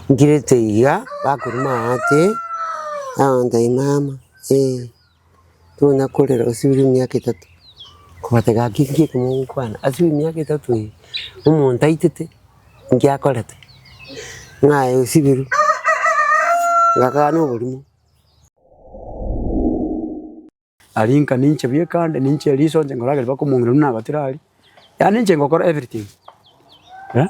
Nkirete iga, bakorwa maate, bagontebia mama eh, tona korera osibire emiaka etato, nkobatebia gaki nki eke mogokwana, asibire emiaka etato eye, omonto aitete, nki akorete, ng'a aye osibirwe, ngakana oborimo. Aria inka ninche bweka ande, ninche eriso inche nkorageria mpaka omong'ina buna nabatire aria, yaani inche ngokora everything eh,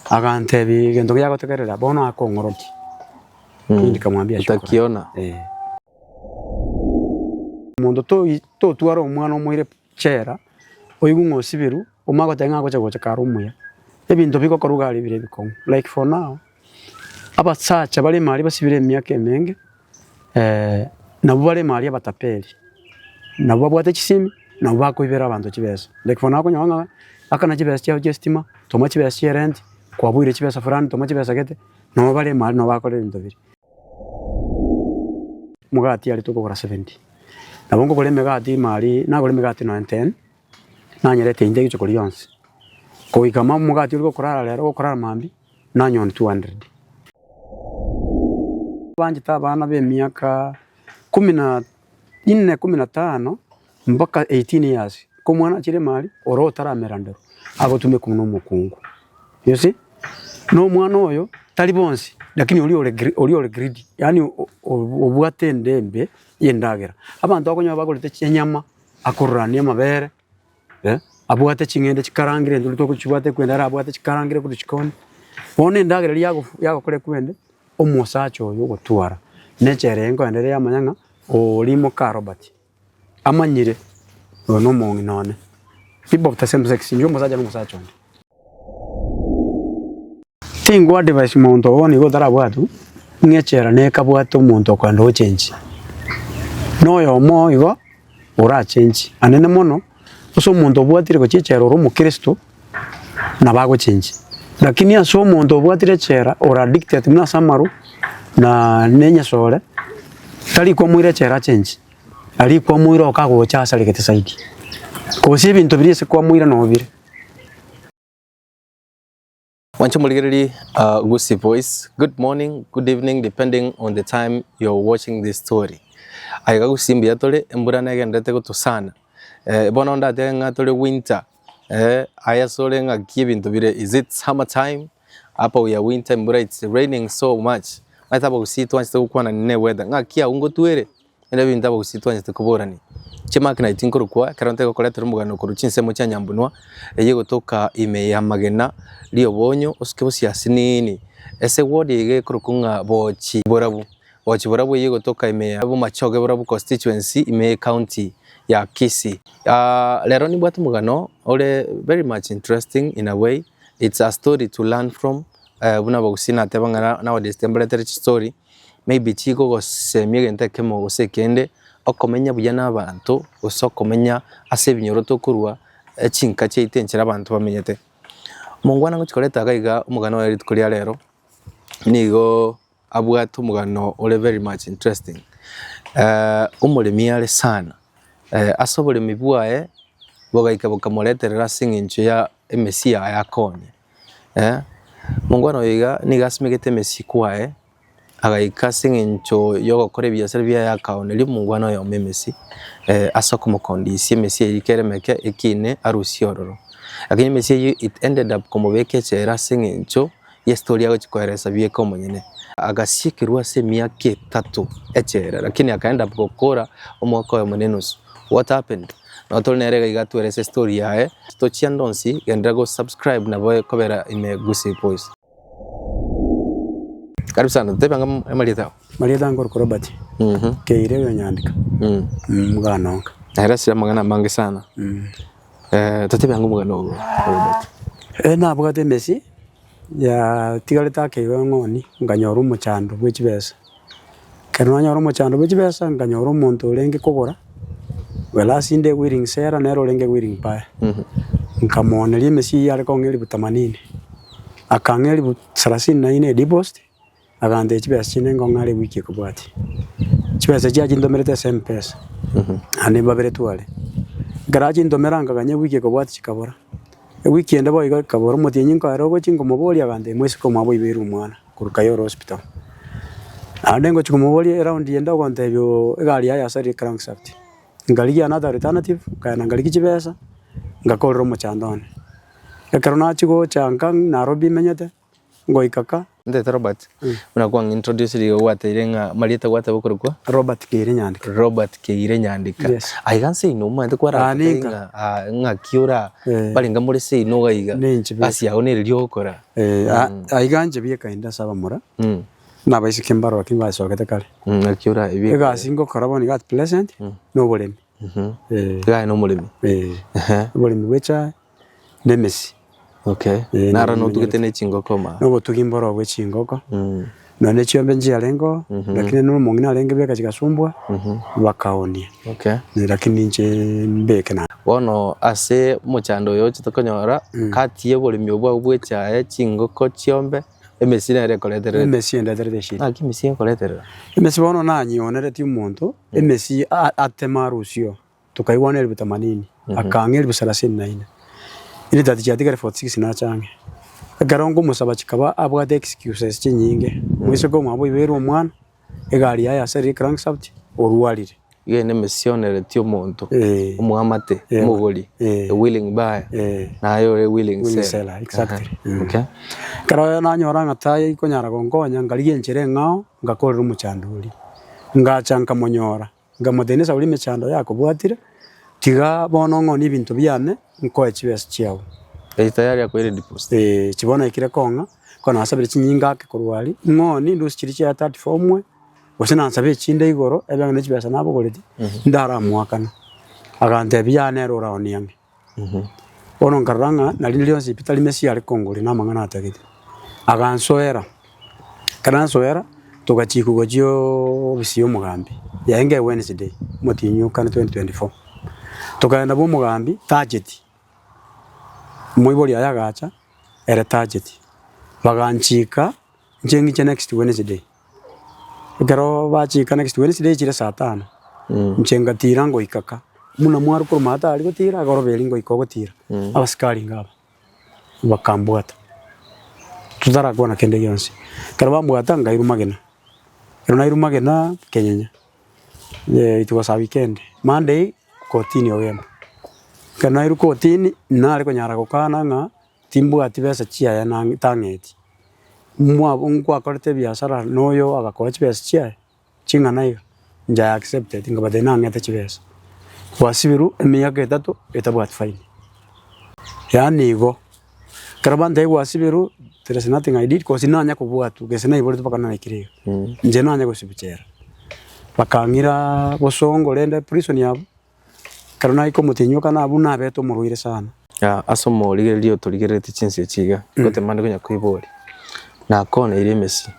agantebia egento ngecha gotegerera bono akong'orokia, mimi nikamwambia shukrani Utakiona. eh. Omonto toi totwara omwana omoire chela, oigwe ng'a osibirwe, omanye goteba ng'a agocha gocha kare omuya, ebinto bigokorwa iga aria bire ebikong'u like for now, abasacha bare ime aria basibire emiaka emenge. Nabwo bare ime aria abatapeli, nabwo babwate chisimi, nabwo bakoibera abanto chibesa. Like bono okonyora ng'a akana chibesa chiao chia estima, toma chibesa chia erent, kwabuire chibesa fulani, toma chibesa gete, nabo bare ime aria nabo bakora ebinto biria. Omogati aria tokogora seventy, nabo nkogora emegati ime aria, nagora emegati nonye ten, nanyereta inche rituko rionsi, goika omogati oria gokorara rero gokorara mambia, nanyora 200. Banchete abana b'emiaka kumi na inne, kumi na tano mpaka 18 years, ko omwana achire emari ore otaramera ndero, agotumekwa buna omokungu, you see? Na omwana oyo tari bonsi, lakini oria ore gre oria ore greedy, yaani obwate enda embe ya endagera. Abanto okonyora bagorete chinyama, akororania amabere. Abwate ching'ende chikarangire intwe togochibwata ekwende ere abwate chikarangire korwa chikoni. Bono endagera eria yagofu yagokora ekwende, omosacha oyo ogotwara, na echela eye nkoenda ere yamanya ng'a oria moka Robert, amanyire oyo na omong'ina one. People of the same sex, inche omosacha na omosacha onde. Tingo advise monto bono igo otarabwatwa, ng'a echela nekabwate omonto okoenda ochenchi, na oyomo igo orachenchi anene mono, ase omonto obwatire gochia echela ore omokristo, nabo agochenchi. Lakini ase omonto obwatire echela ore addicted buna ase amarwa, na na enyesore, tari komoira echela achenchi, aria kwamoira okagocha asaregete zaidi. Gose ebinto biria ase kwamoira noo bire. Mwanche morigererie uh, Gusii Voice. Good morning, good evening depending on the time you're watching this story. Aiga Gusii mbuya tore, embura negenderete gotosana. Eh, bono ndatebe ng'a tore winter. Eh, aya asore ng'aki ebinto bire is it summer time? Apa we are winter embura it's raining so much. Omanyete abagusii twanchete gokwanani ne weather. Ng'aki agwo ngotwere? Naende ebinto abagusii twanchete koborania, chimark naye tinkorokwa ekero ntari gokoretera omogano korwa chinsemo chia nyambunwa, eyio egotoka ime ya amagena, riobonyo, osuke bosio asinini, ase eward eye iga ekorokwa ng'a bochi borabu, bochi borabu eyio egotoka ime ya bomachoge borabu constituency ime ye ecounty ya Kisii. Rero nimbwate omogano ore very much interesting in a way, it's a story to learn from, buna abagusii nateba ng'a nowadays timbaretere chistory. Maybe chikogosemia egento ekemo gose ekende, okomenya buya na abanto, gose okomenya ase ebinyoro tokorwa, chinka chiaito enchera abanto bamenyete. Omongwana ngochi koreta iga iga omogano oye rituko ria rero, nigo abwate omogano ore very much interesting. Omoremi are sana, ase oboremi bwaye, bogaika bokamoreterera ase eng'encho ya emesia yaye akonya. Omongwana oyo iga nigo asimegete emesie kwaye, agaika ase eng'encho yogokora ebiasara biaye akaoneria omongwana oyomo emesie, ase okomokondisia emesie eyio ekere emeke ekine arusie ororo. Lakini emesie eyio it ended up komobeka echela ase eng'encho ya estori agochia koeresa bieka omonyene. Agasiekerwa ase emiaka etato echela lakini aka end up gokora omwaka oyomo na enusu. What happened? Nabo tore nere iga iga atuerese estory yaye, tochia ande onsi genderera go subscribe nabo ekobera ime Gusii Voice. Karibu sana, totebe anga amarieta ao. Marieta nkorokwa Robert, Keire oyo Nyandika, Omogano onka. Nere ase amang'ana amange sana. Totebe anga omogano ogo Robert. Nabwate emesi. Yatigarete ake igo ng'oni, nkanyora omochando bwe chibesa. Ekero nanyora omochando bwe chibesa, nkanyora omonto orenge kogora, well ase inde willing seller nere orenge willing buyer. Nkamooneria emesie eywo are kong'a elifu themanini, akang'a elifu thelathini na inne edeposit, Agantebia chibesa chinde nkong'a are ewiki ekobwatia. Chibesa echi achintomerete ase mpesa, naende mbaberetwe are. Ekero achintomera nkaganya ewiki ekobwatia chikabora, ewiki ende boigo ekabora omotienyi nkoera ogochia nkomoboria agantebia moiseke omwabo oibeire omwana. korwa Kayole Hospital. Naende ngochia komoboria eround ende ogontebia oo egari yaye yasarire crankshaft. Nkarigia another alternative, nkaenda nkarigia chibesa, ngakorera omochando one. Ekero nachia gocha nka Nairobi menyete, ngoika ka. Ntete Robert, buna kwang'a introduce riga gwateire ng'a amarieta gwateba okorokwa? Robert Keire Nyandika. Robert Keire Nyandika. Yes. Aiga nse ino omanyete Ah, kwaratotebi ninka. ng'a ah ng'aki ora Eh. barenge more seino iga iga, Ninche bweka. gasi yago nere riria ogokora. Eh, a- aiga inche bieka inde ase abamura, na abaiseke mbaro lakini basogete kare. Ng'aki ora ebieka. Egasi ngokora bono iga at present, na oboremi. Eh. Iga aye na omoremi. Eh, Ehe. oboremi bwa echae, na emesi. Okay. Eh, Naro nabo notugete ne chingoko ma. Na obotugi mboro bwe chingoko, nonya ne chiombe nchiarenge oo, lakini no omong'ina arenge beka chigasumbwa, bakaonia. Okay. Lakini inche mbeke naende. Bono ase omochando oyo ochete konyora, kati ya oboremi obwo bwao bwa echae, chingoko, chiombe, emesi nere ekoretererete. Emesi endeterete eshida. Naki emesi ekoreterera? Emesi bono nanyioneretie omonto, emesi atema arusie oo. Tokaigwana elifu themanini, akang'a elifu sarasini na ine. Ritati chiatigare 46 nache ang'e. Ekero nkomosaba chikaba abwate excuses chinyinge, moiseke omwabo oibeirwe omwana, egari yaye ase crankshaft, orwarire. Iga ere nemesionereti omonto, Eh. omoamate, Eh. omogori, Eh. a willing buyer, Eh. naye ore willing Willing seller. seller, exactly. Aha. Mm. Okay. Ekero nanyora ng'a tai konyara gonkonya, nkarigia enchera eng'ao, ngakorera omochando oria. Ngacha nkamonyora. Nkamotebia, Sauli emechando yakobwatire, tiga bono ng'onie ebinto biane, nkoe chibesa chiao. Eye tayari akoire deposit. Eh, chi bono naikire kong'a, ko nasabire chinyinga ake korwa aria, ng'onie ndusie chiria chia 34 omwe, gose nansabe echinde igoro, ebe ng'a ne chibesa nabogoretie, ndaramoakana. Agantebia yaya nere oraonie ang'e. Bono nkarora ng'a nari rionsi pi tari Mesia are kongoria na amang'ana atagete. Agansoera, ekero ansoera, togachikwa gochia ofisi ya omogambi, yaenge Wednesday, omotienyi o kane 2024. Tokaenda bwa omogambi tacheti, omoibori aye agacha, ere tacheti. Baganchika, inche ng'iche next Wednesday. Ekero bachika next Wednesday chire saa tano, inche ngatira ngoika ka, buna mware korwa maate aria gotira egoroba eria ngoika ogotira, abasikari iga aba, bakambwata, totarakwana kende gionsi. Ekero bambwata nkairwa magena, ekero nairwa magena kenyenya, it was a weekend, Monday kotini ogenda. Ekero nairwa kotini, nare konyara gokana ng'a timbwati besa chiaye na tang'eti. Mwabo nkwakorete ebiasara na oyo agakoa chibesa chiaye ching'ana iga, inche I accepted nkabatebia nang'ete chibesa. Gwasibirwe emiaka etato etabwati faini, yaani igo, ekero bantebia gwasibirwe there is nothing I did cause nanya kobwatwa gese naiboretwe mpaka naikire iga, inche nanya gosibwa chela. Bakang'ira bosongo rende prison abwo. Ekero naika omotienyi na abwo nabete omorwaire sana. Ase omorigereria otorigereretie chinsa echi iga, ngotema nde konya koiboria, nakoneire emesi,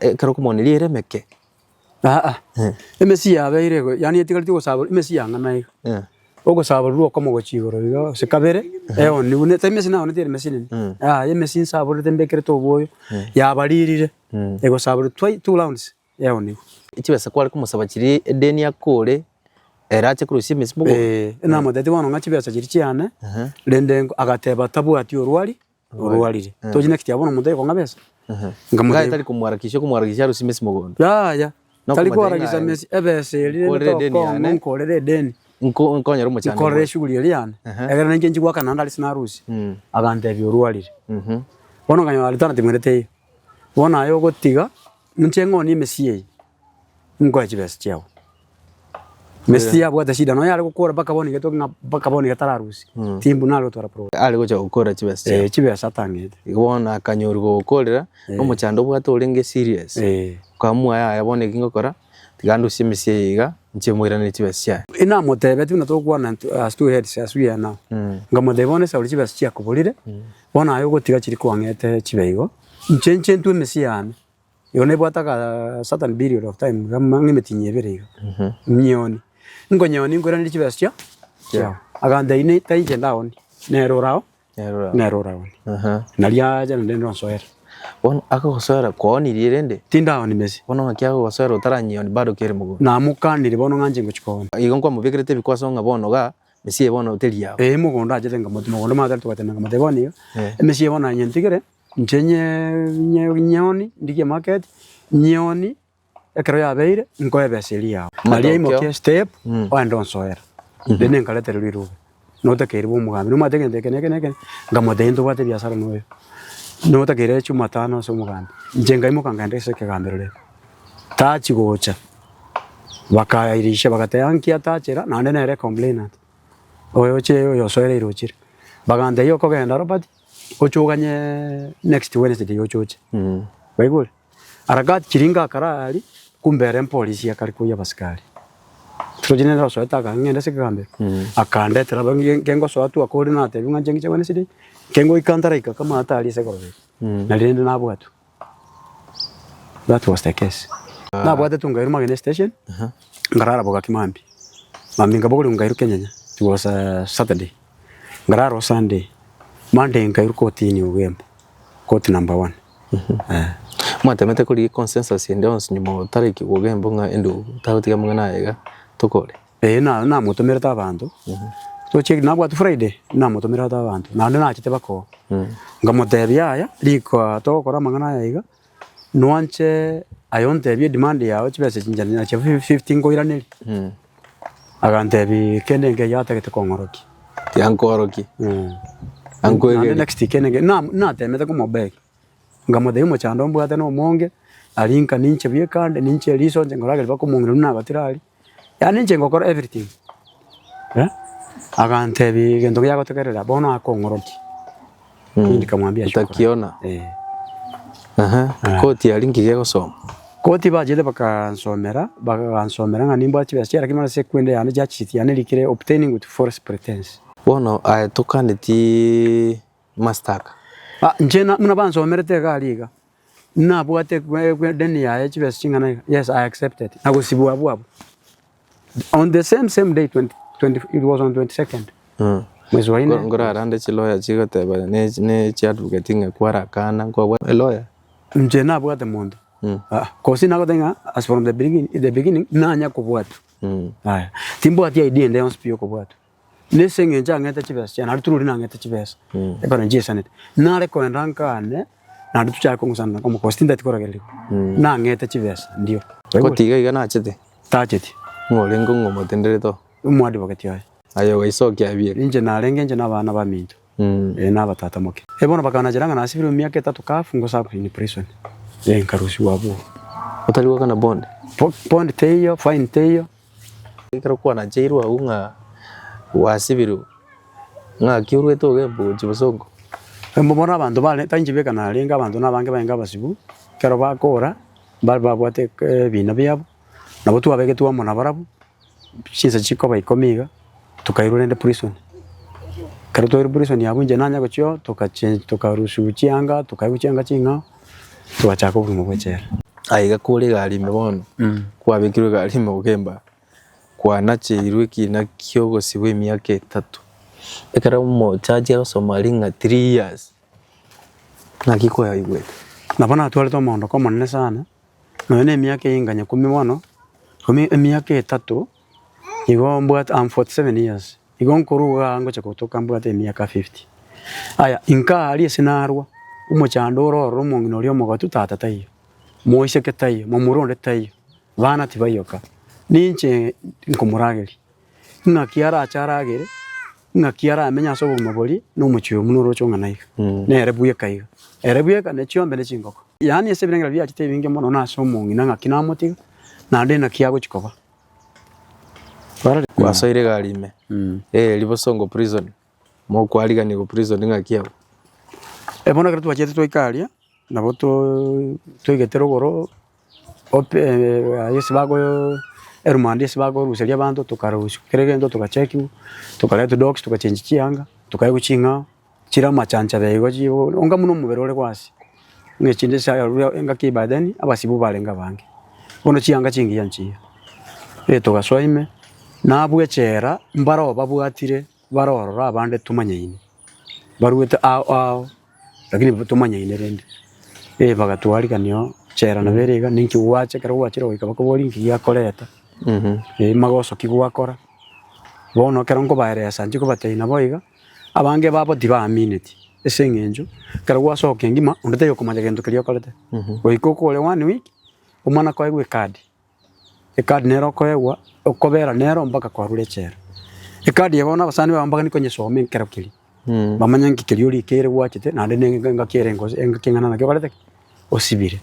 ekero okomoneria ere emeke. Aa, emesi yabeire igo, yaani etigareti ogosabora, emesi yang'ana iga, ogosaborwa okomo gochia igoro iga gose kabere, eoniwe ne emesi naoneti ere emesi nene, yaya emesi nsaborete mbekerete obwoyo, yabaririre, egosaborwa twice, two rounds. Eonigwe. Chibesa kware komosaba chiria edeni akore, ere ache korusia emesi mogondo. Eh, namotebetie bono ng'a chibesa chiria chiane, rende nko agateba tabwati orwari, orwarire. Tochi next year bono omonto aye kong'a besa. Ngaye Nkamotebia tari komwarakisha okomwarakisha arusie emesi mogondo. yaya, tari Nokomotebia koarakisha ng'a mesi, ebesa eria rende nkorere edeni tokong'a yane. nkorere edeni. Nko nkonyore omochando Nkorere bwane. eshughuli eria yane, ekero nainche nchi goakana naende aria sinarusia, agantebia orwarire. Bono nkanyora alternative ng'ende teiyo. Bono aye ogotiga. Inche ng'onie emesi eye, nkoe chibesa chiao. Emesi yabwate shida, nonya are gokora mpaka bono iga toki ng'a mpaka bono iga tararusia, timbu nare gotwara problem. Are gocha gokora chibesa chiao. Eh, chibesa atang'ete. Igo bono akanyorwa gogokorera, omochando obwate orenge serious, Eh. okamua yaya bono eki ngokora, tiga ndusie emesi eye iga, inche moiranerie chibesa chiaye. Inamotebetie buna togokwana intwe as two heads as we are now, nkamotebia bono esauri chibesa chiakoborire, bono aye ogotiga chiria kwang'ete chibe igo, inche inche ntwe emesi yane. Igo nebwate aka certain period of time iga ang'e emetienyi ebere iga, nyioni. Nkonyeonia nkoiraneria chibesa chia chiao. Agantebia ne tari inche ndaonie, nere orao Nere orao. nere oraonie. Nario acha naende nonsoera. Bono akogosoera kwaonirie rende? Tindaonia mese. Bono ng'aki akogosoera otaranyioni bado kere mogondo? Namokanire bono ng'a inche ngochia koonia. Igo nkwamobekerete ebikwaso ng'a bono igaa, mesie bono teri yao. Ee mogondo achete nkamotebia mogondo omanyete tari togotenena nkamotebia bono iga, emesie bono aye nyentigere. Inche nye nyeoni, ndigie market, nyeoni, ekero yabeire, nkoe ebesa eria yao. Naria aimokia estep, ogende onsoera. Rende nkareterwa rirube, notakeire bwa omogambi, nomanyete egento eke na eke na eke, nkamotebia ntobwate ebiasara na oyo, notakeire jumatano ase omogambi. Inche nkaimoka nkaenda ase ekegambero rende, tachi gocha, bakairisha bagateba nki atachera, naende nere ecomplainant. Oyo oche oyo osoereire ochire. Bagantebia okogenda Robert, oche oganye next Wednesday oche oche. Kwaigure? Harakati chiria ngakara aria, kumbe ere mpolisi akare koyia abasikari. Tochi nere osoete akang'enda ase ekegambero, akandetera aba nge ngengosoa tu akore natebiwa ng'a inche ngiche Wednesday, nkengoika ntaraika kama atari ase egoroba eri, nari rende nabwatwa. That was the case. Nabwate tu nkairwa Magena station, nkarara bogaki mambia. Mambia nkabogoria nkairwa Kenyanya, it was a Saturday. Nkarara o Sunday, Monday nkairwa kotini Ogembo, court number one. Eh. Mwatemete korigia consensus ende yonsi nyuma otaraikigwa Ogembo ng'a endugu tagotiga amang'ana aya iga tokore? Ee na namotomerete abanto, tochie nabwate Friday, namotomerete abanto, naende nachete bakoo, nkamotebia yaya riko togokora amang'ana aya iga, nwanche aye ontebie edemand yago chibesa echi inche nachia 50 nkoiraneria. Agantebi kende nkeiyo atagete kong'orokia. Tiga nkoorokie. Naende Ankoegerie. next kende nkeiyo, na natemete komobeg. Nkamotebia omochando mbwate nomonge, aria nka ninche bweka ande, ninche riso inche nkorageria mpaka omong'ina buna nabatire aria, yaani inche ngokora everything eh, agantebia egento giagotegerera bono akong'orokia, nikamwambia shukrani Utakiona. eh. Aha, koti aria nki gegosoma? Koti bachete bakansomera, bagansomera ng'a nimbwate chibesa chiaye lakini bono ase ekwende yane charge sheet yane erikire obtaining with false pretence. Bono aye tokaneti mastaka. Ah, inche na buna bansomerete iga aria iga, nabwate edeni yaye chibesa ching'ana iga, yes I accepted, na gosibwa abwo abwo. On the same same day 20 20 it was on 22nd mwezi wa ine. Nkorarande chiloya chigoteba ne ne chiadvocate ng'a kwarakana nkwabwate eloya. Inche nabwate monto, aa, kosi nagoteba ng'a as from the beginning the beginning nanya kobwatwa, aya, timbwati idea ende yonsi pi ya okobwatwa. Nese eng'encho ang'ete chibesa chiane, naende turori nang'ete chibesa, ekero nchisanete. Nare koenda nkane, naende tochake kong'usana na omokosi tintageti koragererigwa, nang'ete chibesa ndio. Ko tiga iga nachete? Tacheti. Ng'o orenge ong'omotenderete oo? Omoadvocate oye. Aye ogaisokia bieka? Inche narenge inche na abana baminto, eh na abatata moke. Eh bono bakanachera ng'a nasibirwe emiaka etato kafu ngosabu in prison, eh nkarusiwa abwo. Otari goakana bond? Bond teiyo, fine teiyo. Ekero kwanacheirwe agwo ng'a gwasibirwe, ng'aki orwete ogembe gochia bosongo? Bono abanto bare tainche beka narenge abanto na abange barenge abasibu, ekero bakora, mbare babwate ebina biabo, nabo twabegetwe amo nabarabwo, chinsa chikoba ikomi iga, tokairwa rende prison. Ekero twairwe prison abwo inche nanya gochia oo, tokache tokarusiwa chianga, tokaegwa chianga ching'ao, togachaka obogima bwa echela. Aye iga kore egari ime bono, kwabekirwe egari ime ogemba, kwanacheirwe ekina ki'ogosibwa emiaka etato. Ekero omochachi agosoma aria ng'a three years, naki kwaigwete? Nabo natwarete omoondoko omonene sana, nonya na emiaka eye nganya ikomi bono, ikomi emiaka etato, igo mbwate am 47 years. Igo nkorwa igaa ngocha gotoka mbwate emiaka 50. Aya, inka aria ase narwa, omochando ore ororo omong'ina oria omogotu tata taiyo, moiseke taiyo, momura onde taiyo, bana tibaiyoka, ninche nkomorageria. Ng'aki arache aragere, ng'aki aramenye ase obogima boria, na omochie oyo buna oroche ong'ana iga, nere bweka iga, ere bweka ne chiombe ne chingoko. Yaani ase ebirengero biachete ebinge mono nase omong'ina ng'aki namotiga, naende naki agochi koba. Gwasoire egari ime, eri bosongo prison, mokwariganigwa prison ng'aki abwo? Bono ekero twachete twaika aria, nabo twaigete rogoro, ase bago erumandi ase bakoruseria abanto, tokarusia kera egento togachekiwa, tokaretwa docs togachengia chianga, tokaegwa ching'ao. Chire amachanchabe igo chibo onga buna omobere ore gwasi, ng'a echinde chiaye engaki by then abasibo barenge abange. Bono chianga chingiya nchiya, togasoa ime, nabwo echela mbaro babwatire bare ororo abande tomanyaine, baruete ao ao lakini tomanyaine rende. Bagatwarigania oo, echela nabo ere iga, ninki gwacha ekero gwachire goika bakoborie nki giakoreta, magoso ki gwakora, bono ekero nkobaeresa nchi kobatebia nabo iga. Abange babo tibaamineti. Ase eng'encho, ekero gwasoka engima, onde taiyo okomanya gento keria okorete. Goika okore one week, omwana koegwa ecard, ecard nere okoegwa, okobera nero mpaka kwarure echela. Ecard eye bono abasani bao mbagani konyesoma ekero keria, bamanye nki keria orikeire gwachete naende na engaki ere engosi engaki eng'ana naki okorete ki? Osibire.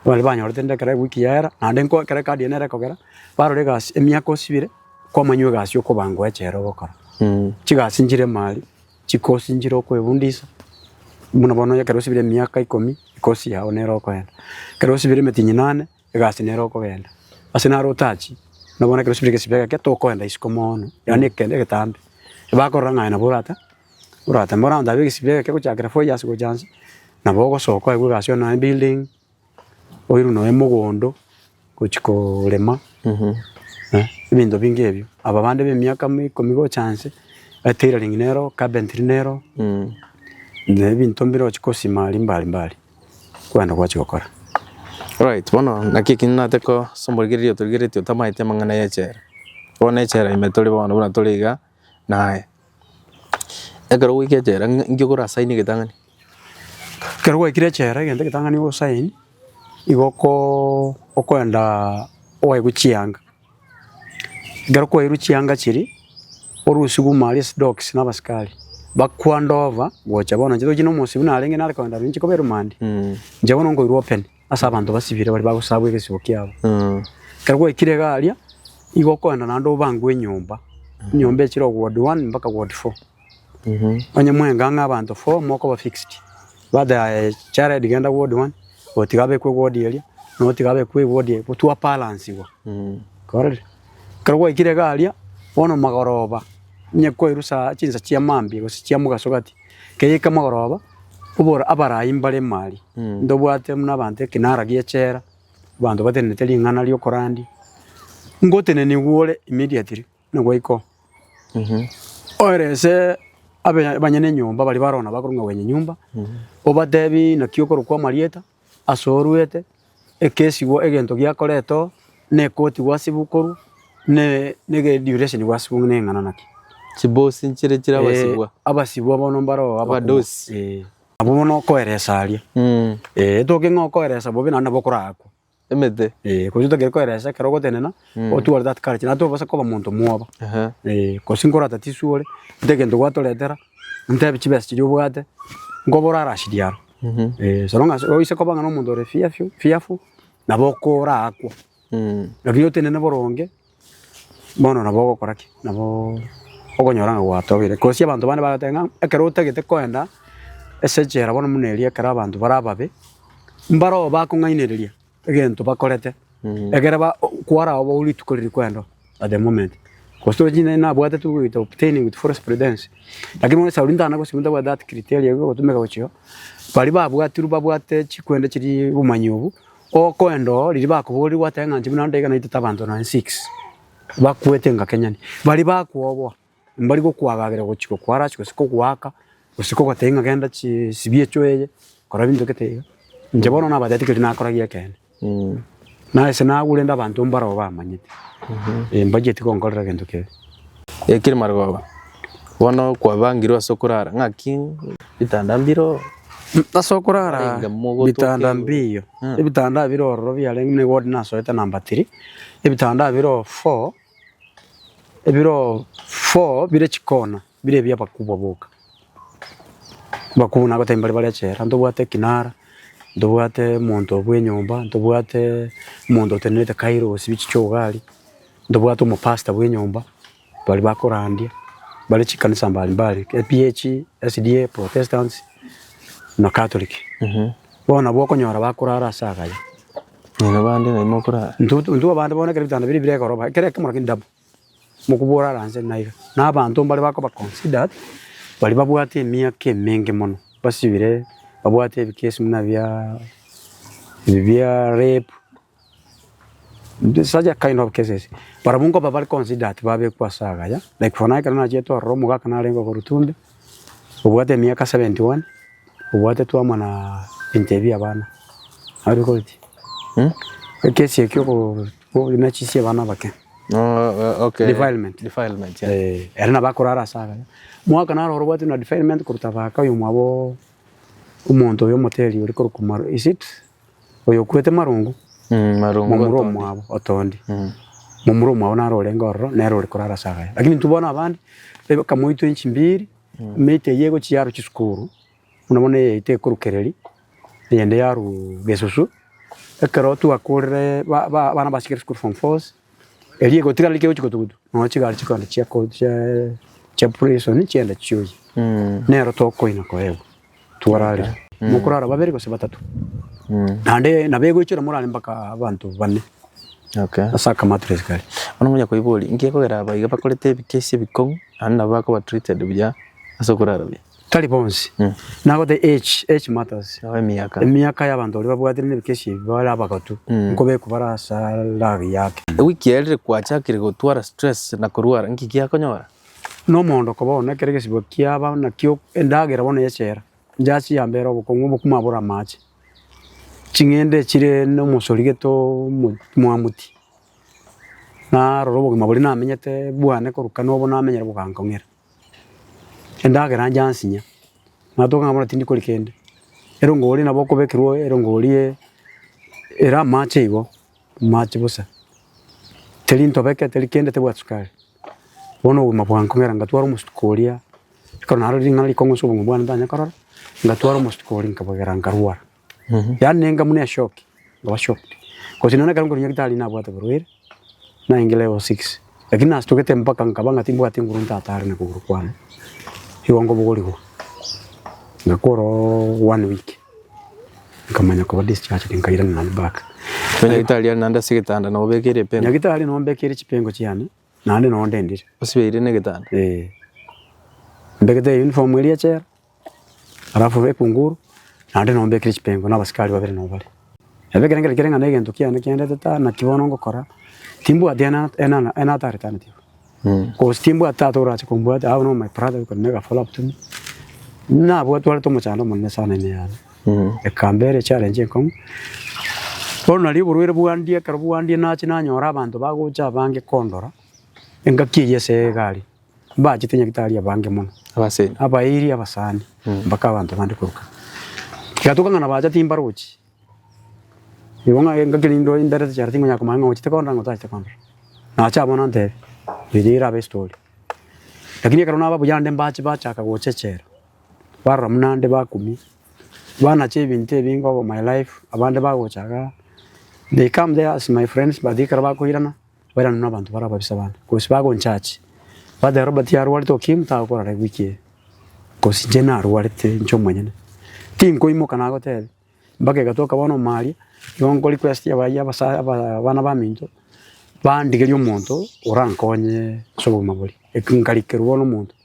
Baria banyorete rende ekero ewiki yaera, naende nko ekero ecard eye nere ekogera, barora egasi emiaka osibire, kwamanywa egasi okobangwa echela ogokora. Chigasi nchire mari. Chikosi nchire okwebundisa, buna bono ekero osibire emiaka ikomi, ekosi yao nere okoenda. Ekero osibire emetienyi nane, egasi nere okogenda. Ase naro otachi, buna bono ekero osibire egesibe egeke tokoenda isiko moono, yaani ekende egetambe. Ebakorora ng'a aye nabo orata oratame. Bono abanto aba egesibe egeke gochakera 4 years gocha nse, nabo ogosoka oegwe egasi onye nonya building, oirwe nonya mogondo, gochia korema, ebinto binge ebio. Aba bande ba emiaka ikomi gocha nse, etailoring nero, carpentry nero, na ebinto mbire ochia kosima aria mbari mbari, kwagenda gwachia gokora. Alright, bono naki ekio nate ko ase omorigereria otorigeretie otamaeti amang'ana ya echela. Bono echela ime tore bono buna tore iga, naye. Ekero goika echela ng'a inki okorasaini egetang'ani? Ekero gwaikire echela egento egetang'ani ogosaini, igo okoo okoenda oegwe chianga. Ekero kwaeirwe chianga chiria, orusigwe ime aria ase docks na abasikari, bakwande over gocha bono inche tochi na omosibwa narenge nare kogenda inche koba erumandi, inche bono nkoirwa open ase abanto basibire baria bagosabwa egesibo kiabo. Ekero gwaikire iga aria, igo okoenda naende obangwe enyomba, enyomba echire o ward one mpaka ward four. Onye mwenga ng'a abanto four mokoba fixed, but aye Jared genda ward one, oyo tiga abekwe eward eria, na oyo tiga abekwe eward eye, twabalansigwa. Kwarorire? Ekero gwaikire iga aria, bono magoroba, onye kwairwe saa chinsa chia mambia gose chia mogaso gati, keika magoroba, obora abarai mbare ime aria, ntobwate buna abanto ekinara gia echela, abanto batenenete ring'ana ria okorandia, ngotenenigwa ore immediately. Nagoika oo. Oerese abe abanyene enyomba baria baroo nabo bakorwa ng'a wenye nyumba, obatebi naki okorokwa amarieta, ase oruete, ekesigwa egento giakoreta oo, na ekoti gwasibwa korwa, ne na duration gwasibwa ng'a neng'ana naki. Chibosi nchire chire abasibwa. Abasibwa bono mbaroo abakubwa. Abadosi. Eh, abwo bono okoeresa aria. Etoke ng'a okoeresa bobe naende nabo okoraakwa. Emete. Eh, gose otagete koeresa ekero ogotenena, otware that courage, naende tobasa koba monto mwoba. Ehe. Eh, gose nkorata tiswe ore, nte egento gwatoretera, ntebi chibesa chiria obwate, nkoba orarasirie aro. Eh, so long as oise koba ng'a na omonto ore fearful fearful, nabo okoraakwa. Lakini otenene boronge, bono nabo ogokora ki? Nabo okonyora ng'a gwatogire. Gose abanto bande bagoteba ng'a ekero otagete koenda ase echela bono buna eria ekero abanto bare ababe, mbaroo bakong'ainereria egento bakorete, ekere ba kwarabwo rituko riria kwenda oo at the moment. Gose tochi nere nabwate tu with obtaining with false pretense, lakini bono esauri ntana gose ntabwate that criteria egotumeka gochia oo, baria babwatirwe babwate chikwenda chiria obomanyi obwo, okoenda oo riria bakoboria gwateba ng'a inche buna nde iga naitete abanto nonye six, bakwete ngakenyani, baria bakwoboa. Mbari gokwagagera gochia gokwarachi gose kogoaka, gose kogotebia ng'a genda chi sibia echoo eye, kora binto gete iga. Inche bono nabatebitie keria nakora gia ekeene. Na ase nagure rende abanto mbaroo bamanyete, mbachieti gonkorera gento kebe. Ekeri marogoba, bono kwabangirwe ase okorara, ng'aki bitanda mbiro? Ase okorara Barenge mogotoka bitanda igoro. mbiyo, ebitanda bire ororo biarenge buna eward nasoete number three, ebitanda bire oo four. Ebiro four bire chikona bire ebi'abakubwa boka. Abakubwa nagotebia mbare bare echela, ntobwate ekinara, ntobwate omonto bwa enyomba, ntobwate omonto otenerete Cairo gose bichicha iga aria, ntobwate omopastor bwa enyomba, baria bakorandia, bare chikanisa mbari mbari, APH, SDA, Protestants na Catholic. Bono nabwo okonyora bakorara ase agaya. Inwe bande nainwe mokorara. Intwe intwe abande bono ekero ebitanda biria bire egoroba, ekero ekemo lakini double, mokobua orare nse buna iga. Na abanto mbare bakoba considered, baria babwate emiaka emenge mono, basibire, babwate ebikesi buna bia ebi bia rape, such a kind of cases. Barabwo nkoba bare considered babekwa ase agaya, like for now ekero nachiete ororo omogaka narenge okorutumbe, obwate emiaka 71, obwatetwe amo na ebinto ebi abana. Nabo bikorochi. Ekesi ekio nachisia abana abake. Okay. Defilement. Defilement, yeah. Eh, ere nabo akorara ase agaya. Mwaka naro oro obwate na defilement korwa tabaka oyo mwabo omonto oyo omoteri ore korokwa Maro is it? Oyo okwete Marungu, Mm, Marungu momura Otondi. omwabo Otondi. Momura omwabo naro orenge ororo, nere ore korara ase agaya. Lakini intwe bono abande, ekamoitwa inchi mbiri, emeito eyio egochia yarwa chisukuru, buna bono eyaito ekorwa Kereri, eyende yarwa Gesusu, ekero twakorire ba- ba abana basikire school form fours, erio egotigara riria kegochia gotugutwa, nonya chigari chikogenda chiako chia chia prison chiaenda chioyia. Nero tokoina koegwa, twararire. Mokorara babere gose batato. Naende nabo egoichora morare mpaka abanto bane, Okay. ase akamatress karia. Bono ngonya koiboria, inki ekogera aba iga bakorete ebikesi ebikong'u naende nabo bakoba treated buya ase okorara buya? Tari bonsi. Nagote age, age matters. Nabo emiaka. Emiaka y'abanto baria babwatire nebikesi ebi bare abagotu, nkobekwa bare ase rag yake. Ewiki erire kwachakire gotwara stress na korwara, nki giakonyora? Nomoondoko bono ekero egesibo kiaba nakio endagera bono yechera, njasi yambera obokong'u obokima bore amache, ching'ende chire nomosori gete omo mwamuti, narora obogima boria namenyete bwane korwa kane obo namenyere bogankong'era. Endagera njansinya, natoka ng'a bono tindi koria kende, erongori nabo okobekerwa erongori ere amache igo, amache bosa, teri ntobeke teri kende tebwati sukari. Bono obogima bwankong'era ngatwara omostuko oria, ekero narorire ring'ana rikong'u ase obogima bwane ntanya korora, ngatwara omostuko oria nkabogera nkarwara. Yaani nenga buna eshock, nkaba shocked, gose nonye ekero nkorwa nyagetari nabwate oborwaire, nainge level six, lakini nasitogete mpaka nkaba ng'a timbwati nguru ntatare na kogoro kwane, igo nkobogorigwa, ngakora oo one week, nkamanya koba discharged nkairana naende back. Nyagetari aria naende ase egetanda nabo obekeire epengo. Nyagetari nabo mbekeire chipengo chiane, naende noo ndendire. Osibeire na egetanda? Eh, mbegete uniform eria echela. Alafu ekunguru, naende nabo mbekire chipengo na abasikari babere nabo bare. Nabo ekero nkere kere ng'a na egento kiane kiandete ta naki bono ngokora, timbwati ena ena ena alternative. Gose timbwati tata orache kombwata, I have no my brother who can make a follow up to me. Nabwatwarete omochando omonene sana ime yane, ekambera echallenge enkong'u. Bono nario oborwaire bwandie ekero bwandie nache nanyora abanto bagocha abange kondora, engaki eyio ase egari. Mbachete nyagitari abange mono, Abaseni. abairi, abasani, mpaka abanto bande korwa kare. Egatoka ng'a nabacha timbarochi, igo ng'a engaki rinde imberete chiaro tingonyara komanya ng'a ochete kondora ng'a otachete kondora. Nacha abwo nantebia, riria erabe estory. Lakini ekero naba buya naende mbache bachaka gocha echela, barora buna nde bakumia, banacha ebinto ebinge over my life, abande bagocha igaa, they come there as my friends but ekero bakoirana. Bairane nabanto bare ababisa bane, gose bagonchachi, bateba Robert arwarete okimu tagokorara ewiki eye, gose inche narwarete inche omonyene. Tinkoimoka nagotebia, mpaka egatoka bono omoaria, igo nko request abayia abasa aba abana baminto, bandigerie omonto orankonye ase obogima boria, eki nkarikerwa bono omonto,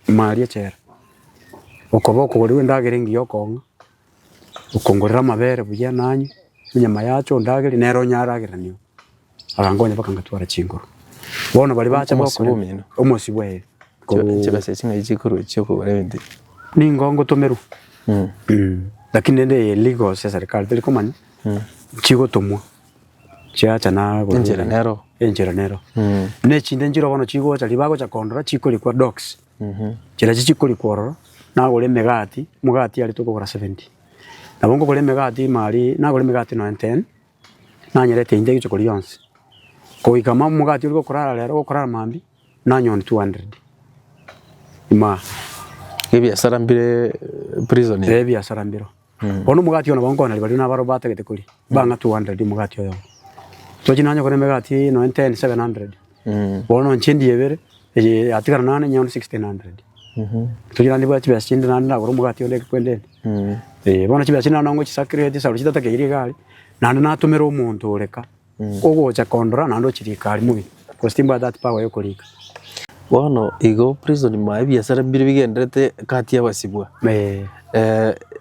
omoaria echela, okoba okogorerwa endagera engiya okong'a. Okongorera amabere buya nanywe, enyama yacha ondagerie nere onyarageranio, agankonya mpaka ngatwara chinguru. Bono baria bacha Omosibwa gokora omino. omosibwa eh, korwa Chibesa echi ng'ai chikorwa chiokogora ebinto ebi? ningo ngotomerwa lakini rende eye legal ase eserikari teri komanya, chigotomwa chiacha nagora Enchera nero. Enchera nero. Na echinde nchire bono chigocha riria bagocha kondora chikorikwa dogs. Chiria chikorikwa ororo, nagora emegati, omogati aria tokogora seventy. Nabo nkogora emegati ime aria, nagora emegati nonya ten, nanyereta inche richuko rionsi. Goika ma omogati oria gokorara rero gokorara mambia, nanyora 200 ime aa. Ebiasara mbire prison ime? Eh ebiasara mbireo. Bono omogati oyo nabo nkonaria baria nabaro batagete koria, bang'a 200 omogati oyomo. Tochi nanyokora emegati nonya 10, 700. Bono inche ndiebere, eye yatigara nane nyone 1600. Tochi naende mbwate chibesa chinde naende ndagore omogati onde ekekwende ende. Eh, bono chibesa chinde naende ngochisakreti chisaro chitatakeiri iga aria, naende natomera omonto oreka, ogocha kondora naende ochirika aria mobere, gose timbwate that power ya okorika. Bono igo prison ime ebiasara mbire bigendererete kati y'abasibwa,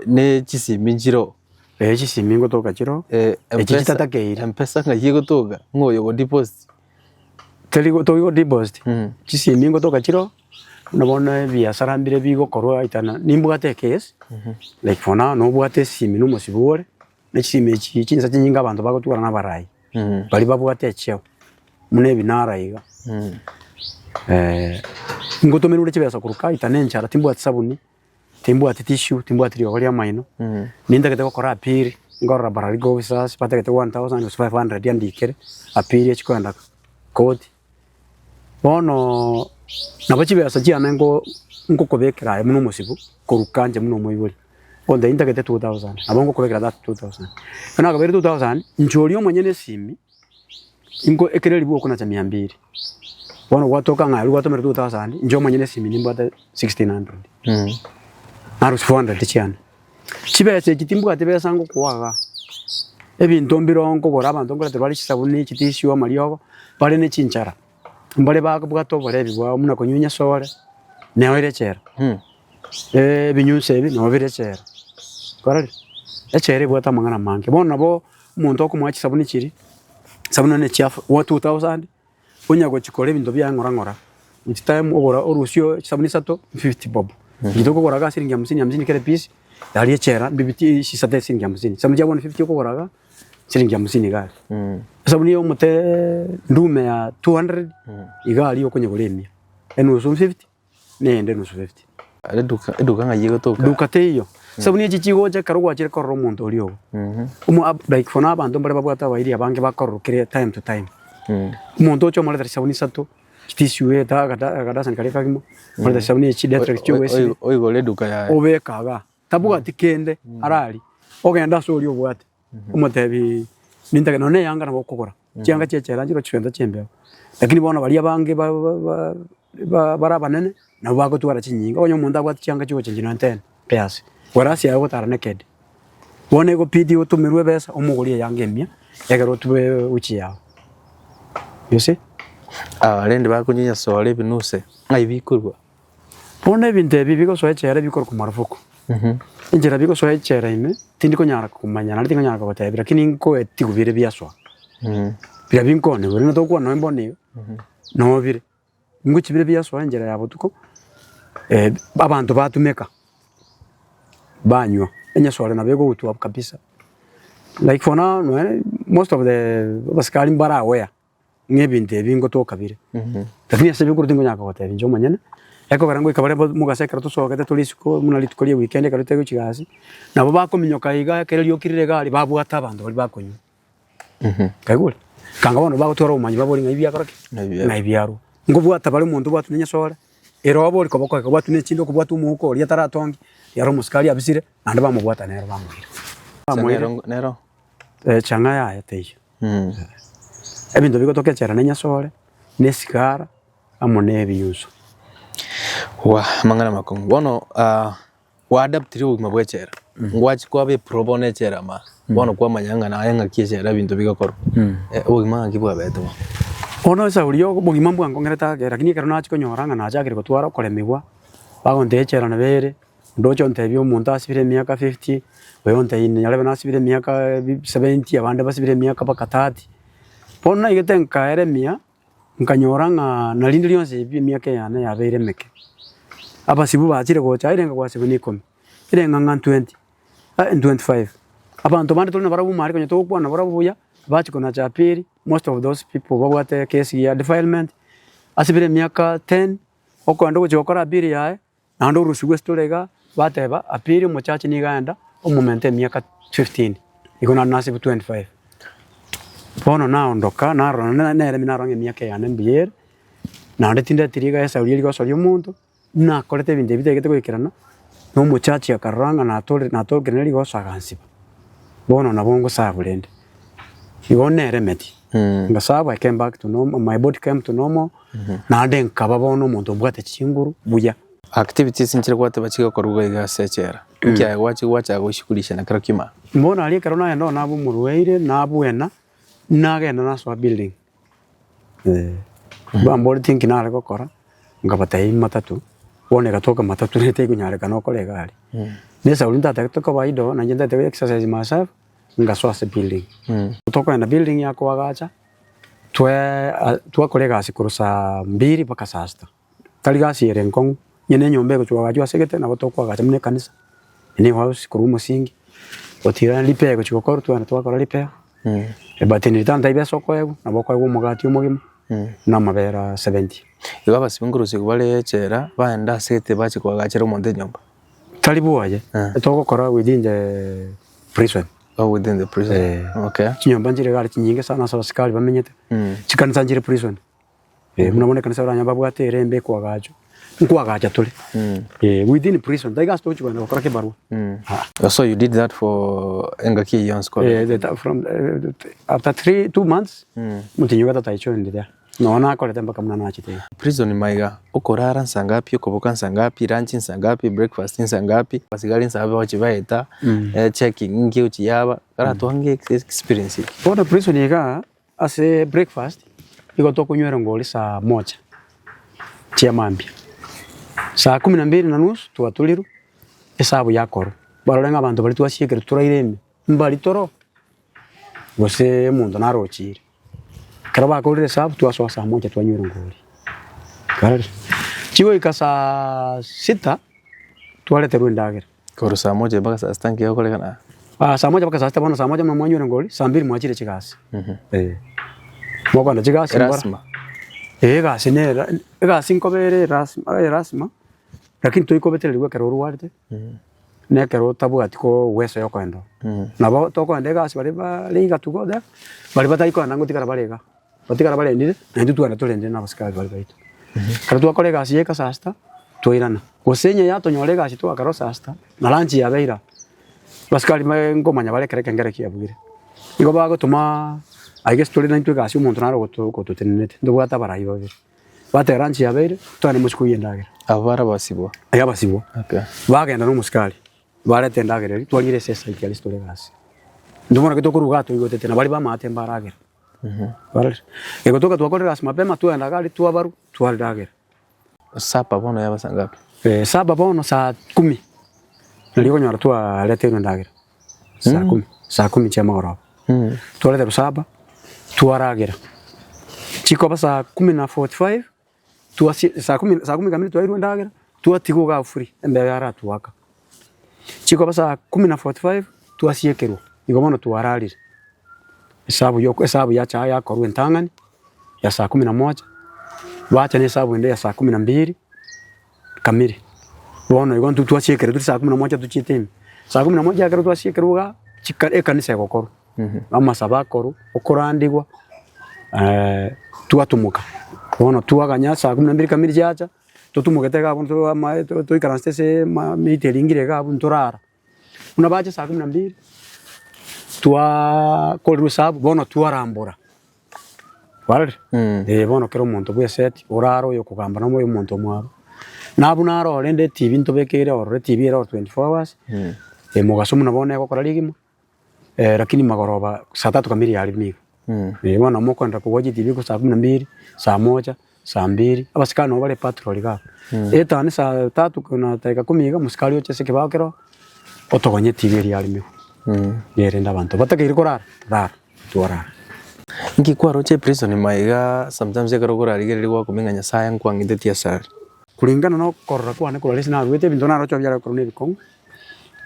ne chisimi nchiroo. Eh, chisimi ngotoka chiroo, echi chitatakeire. Mpesa ng'ai egotoka, ng'o oyo ogodeposit? Teri toigo deposit, chisimi ngotoka chiroo, buna bono ebiasara mbire bigokorwa aitana, nimbwate ecase, like for now nobwate esimi na omosibwa ore, na chisimi echi chinsa chinyinge abanto bagotwara na abarai, baria babwate echeo. buna ebinara iga. Ngotomerwa ore chibesa korwa kaita na enchara timbwati sabuni, timbwati tissue, timbwati riogo ria amaino, nintagete gokora appeal, nkorora paralegal officers batagete 1000 gose 500 andikere appeal echi kogenda koti. Bono nabo chibesa chiane nko nkokobekera aye buna omosibu koruka inche buna omoibori, ogontebia ntagete 2000, nabo nkokobekera that 2000. Ekero nakobeire 2000, inche oria omonyene esimi, inko ekero eribu okonacha mia mbiri, bono gwatoka ng'a aria gwatomera 2000, inche omonyene esimi nimbwate 1600, narusia 400 chiane. Chibesa echi timbwati besa ngokoa igaa, ebinto mbiroo nkogora abanto nkoreta bare chisabuni, chitissue, amariogo, bare ne chinchara, mbare babwate oborebi bwabo buna konywa nyasore, nero ere echela, ebinyunse ebi nabo bire echela, kwarorire? Echela ebwate amang'ana amange, bono nabo omonto okomoa chisabuni chiria, chisabuni nonye chia 2000. Onya gochikora ebinto biaye ng'ora ng'ora, each time ogora orusie chisabuni isato fifty bob, egento okogora iga siringi hamsini hamsini kera epiece, aria echela mbibiti chisate siringi hamsini, chisabuni chia 150 okogora iga siringi hamsini iga aria. Esabuni ya omoteeee ndume ya 200 iga aria okonyegora emia, enusu fifty. Neyende enusu fifty. Eduka eduka ng'ai egotoka? Duka teiyo. Sabuni echi chigocha ekero gwachire korora omonto oria ogo. Omo ab like for now abanto mbare babwate abairi abange bakororokire time to time. Omonto oche omoretere chisabuni isato, chitissue eta agada agadasani karia kagima, omoretere chisabuni echi dettol chiogwesibia, Oigore eduka yaye. obeke igaa, tabwati kende ararie, ogende ase oria obwate. Omotebi, Nintake nonya neyanga nabo okogora, chianga chi'echela nchire ochigenta chi'embeo, lakini bono baria abange ba- ba- ba- ba- bare abanene, nabo bagotwara chinyinga, onye omonto abwate chianga chi'ogochengi nonya ten pairs, whereas aye ogotara naked. Bono egobidi otomerwe ebesa omogorie eyanga emia, ekero otube uchi yao, you see. Aba rende bakonywa nyasore ebinuse, ng'ai bikorwa? Bono ebinto ebi bigosoa echela bikorokwa marufuku. Enchera bigosoa echela ime, tindi konyara komanya naende tingonyara kogotebia lakini nkoetigwa bire biasoa. Biria binkonigwa rende togokwana nonye bono iga, noo bire. Ngochi bire biasoa enchera ya botuko, abanto batumeka, banywa, enyasore nabo egogutwa kabisa. Like for now nonye most of the abasikari mbare aware. ng'a ebinto ebi ngotoka bire. Lakini ase ebikoro tingonyara kogotebia inche omonyene, ekogera ngoika bare mogaso ekero tosogete tore isiko buna rituko ria ewikendi ekero tari gochia gasi, nabo bakominyoka iga ekero rioki rire iga aria babwate abanto baria bakonywa. Kwaigure? Kanga bono bagotwara obomanyi babori ng'ai biakora ki? Ng'ai biarwa. Nkobwata bare omonto obwatwe na enyasore, ere obe ore koboko eke obwatwe na echinde okobwata omouko oria ataratongi, riaro omosikari abisire, naende bamobwata nere bamoira. Bamoira. Nero? Echang'a yaye teiyo. Ebinto bigotoka echela ne enyasore, ne esigara, amo ne ebinyunsu. Wah amang'ana amakong'u. Bono gwaadaptire obogima bwa echela, ngwachia kwaba epro bono echela ama, bono kwamanya ng'a naye ng'aki echela ebinto bigokorwa. Obogima ng'aki bwabete bono? Bono esauri ya obogima mbwankong'erete ake, lakini ekero nachia konyora ng'a nachakire gotwara okoremigwa, bagontebia echela nabo ere. Ndoche ontebie omonto asibire emiaka 50, oyo ontebie nyarebe nasibire emiaka 70, abande basibire emiaka mpaka 30. Bono naigete nkaeremia, nkanyora ng'a na rinde rionsi ebi emiaka eyane yabeire emeke. Abasibu bachire gocha aye renga gwasibwa na ikomi, erenga ng'a 20, 25. Abanto bande tore nabarabwo omare konya togokwana nabarabwo buya, bachia konacha appeal, most of those people babwate ekesi ya defilement, asibire emiaka 10, okoenda ogochia gokora appeal yaye. Naende orusia gw'esitore iga, bateba, Apiri omochache nigo aenda omomente emiaka 15, igo naende nasibwe 25. Bono naondoka, narora na nere narora ng'a emiaka eyane mbuya ere, naende tindetiri iga esauri eria gosoria omonto, nakorete ebinto ebi bitaigete goikerana, na omochache akarora ng'a natore natokire nere rigoso agansiba. Bono nabo ngosabu rende, igo neremeti, ngasabu I came back to normal, my body came to normal. Naende nkaba bono omonto obwate chinguru buya. Activities nchire gwateba chigokorwa iga iga ase echela. Inki aye gwachi gwachaka goishughulisha na kero kima? Bono aria ekero nagenda oo naba omorwaire, nabwena, nagenda nasoa building, bamboretie nki nare gokora, nkabatebia matatu, bono egatoka matatu nere tekonyarekana okore iga aria. Na esauri ntatagete koba idle, nainche ntagete go exercise myself, ngasoa ase building. Tokogenda building ya koagacha. Twakora egasi korwa saa mbiri mpaka saa sita, tari gasi ere enkong'u, onye na enyomba egochia koagachwa ase egete nabo tokoagacha buna ekanisa, new house korwa omosingi, gotira repair egochia gokorwa twagenda twakora repair, but in return tari besa okoegwa, nabo okoegwa omogati omogima. na amabere 70. Igo abasibe nkorusigwa bare echela, baende ase gete bache koagachera omonto enyomba. Tari bwoye, togokora within the prison. Oh, within the prison. Eh. Okay. Chinyomba nchire iga aria chinyinge sana ase abasikari bamenyete, chikanisa nchire prison. Buna bono ekanisa oranyore babwate erembe ekoagachwa, nkoagacha tore. Within prison, taiga ase togochi kogenda gokora kebarua. Aa. So you did that for engaki eyio yonsi kwa Eh, from after 3 2 months, omotienyi o gatato I joined there. Nonya nakorete mpaka buna nachete iga. Prison maiga, okorara nsa ngapi, okoboka nsa ngapi, lunch nsa ngapi, breakfast nsa ngapi, abasigari nsa ngapi bagochi baeta, checking inki egochi yaba, karatwange experience eke. Bono prison igaa, ase breakfast, nigo tokonywera ngori saa moja chia mambia. Saa kumi na mbili na nusu twaturirwe, esabu yakorwa, barore ng'a abanto baria twasiekire toraire ime, mbari toro, gose omonto narochire. Ekero bakorire esabu twasoa saa moja twanywera ngori. Kwarorire? Chigoika saa sita, twareterwa endagera. Korwa saa moja mpaka saa sita nki egokorekana? Ah, saa moja mpaka saa sita bono saa moja buna mwanywire ngori, saa mbili mwachire chigasi. Eh. Mokogenda chigasi mbora. Erasima. Eh, egasi nere egasi nkoba ere erasima erasima, lakini toikobetereriwa ekero orwarete, na ekero otabwati ko uwezo ya okogenda oo. Nabo tokogenda egasi baria bare iga to go there, baria batari kogenda ngotigara bare igaa, batigara barendire, na intwe twagenda torendire na abasikari baria baito. Ekero twakora egasi yaika saa sita, twairana. Gose onye yatonyora egasi twakora saa sita, na lunch yabeire aa, abasikari mbae nkomanya bare ekero ekengere kiabugire. Nigo bagotomaa aiga ase tore naintwe egasi omonto naro ogoto ogototenenete, ntobwate abarai babere. Bateba lunch yabeire, togende mochie koiyia endagera. Abwo bare abasibwa? Eeh abasibwa. Okay. Bagenda na omosikari, bareta endagera eria, twariera ase esite aria ase tore egasi. Intwe bono ekero tokoruga igaa toigotete, na baria bamaate mbaragera. Kwarorire? Egotoka twakorire egasi mapema, twagenda iga aria twabarwa, twaragera. Supper bono yaba saa ngapi? Supper bono saa kumi, nario okonyora twareteirwe endagera, saa kumi, saa kumi chia mogoroba. Twareterwa supper, twaragera, chikoba saa kumi na 45, twasi saa kumi saa kumi kamiri twairwe endagera, twatigwa igaa free, embeo yaratwaka. Chikoba saa kumi na 45, twasiekerwa, igo bono twararire, esabu ya esabu yacha yakorwa entang'ani. ya saa kumi na moja, bacha na esabu ende ya saa kumi na mbili kamili. Bono igo intwe twasiekire turi saa kumi na moja tochiete ime. Saa kumi na moja ekero twasiekerwe igaa, chika ekanisa egokorwa, amasabo akorwa, okorandigwa twatomoka. Bono twaganya saa kumi na mbili kamili chiacha, totomogete iga abwo toamaete toikaransete ase emiti eringire iga abwo ntorara. Buna bacha saa kumi na mbili, twakorerwa esabu, bono twarambora, kwarorire? Eh, bono kera omonto bweseti, orare oyo okogamba na oyo omonto omwabo. Na abwo naro rende etibi ntobekeire ororo, etibi ere ororo 24 hours, mogaso buna bono egokora rigima, lakini magoroba saa tatu kamili yarire nigo. Eh, bono nabo mokoenda kogocha etibi korwa saa kumi na mbili, saa moja, saa mbili, abasikari nabo bare patrol iga abwo. Etani saa tatu na dakika kumi iga, omosikari oche ase ekebao kero, otogonye etibi eria yaremigwe. Erinde abanto batakeire korara, rara, twarara. Inki kwaroche prison maiga sometimes ekero okorarigereria gwakumia ng'a Nyasaye nkwang'itetie asare? Kulingana na okorora kwane korwa ase naruete ebinto naroche biare gokorwa na ebikong'u,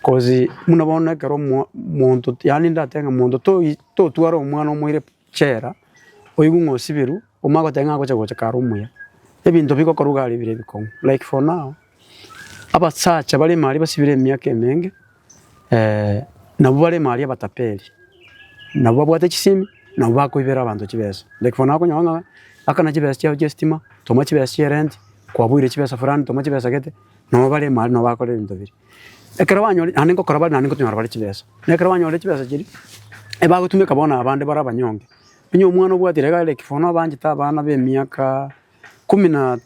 cause buna bono ekero omo omonto yaani ndatebe ng'a monto toi totwara omwana omoire chela, oigwe ng'a osibirwe, omanye goteba ng'a agocha gocha kare omuya. Ebinto bigokorwa iga aria bire ebikong'u, like for now, abasacha bare ime aria basibire emiaka emenge, nabwo bare ime aria abatapeli, nabwo babwate chisimi, nabwo bakoibera abanto chibesa. Like for now okonyora ng'a akana chibesa chiago chia estima, toma chibesa chia erenti, kwabuire chibesa fulani, toma chibesa gete, nabo bare ime aria nabo bakora ebinto biria. Ekero banyore naende ngokora bare naende nkotonyora bare chibesa, na ekero banyorire chibesa chiria, ebagotumeka bono abande bare abanyonge. Onye omwana obwatire iga like for now banchete abana ba emiaka kumi na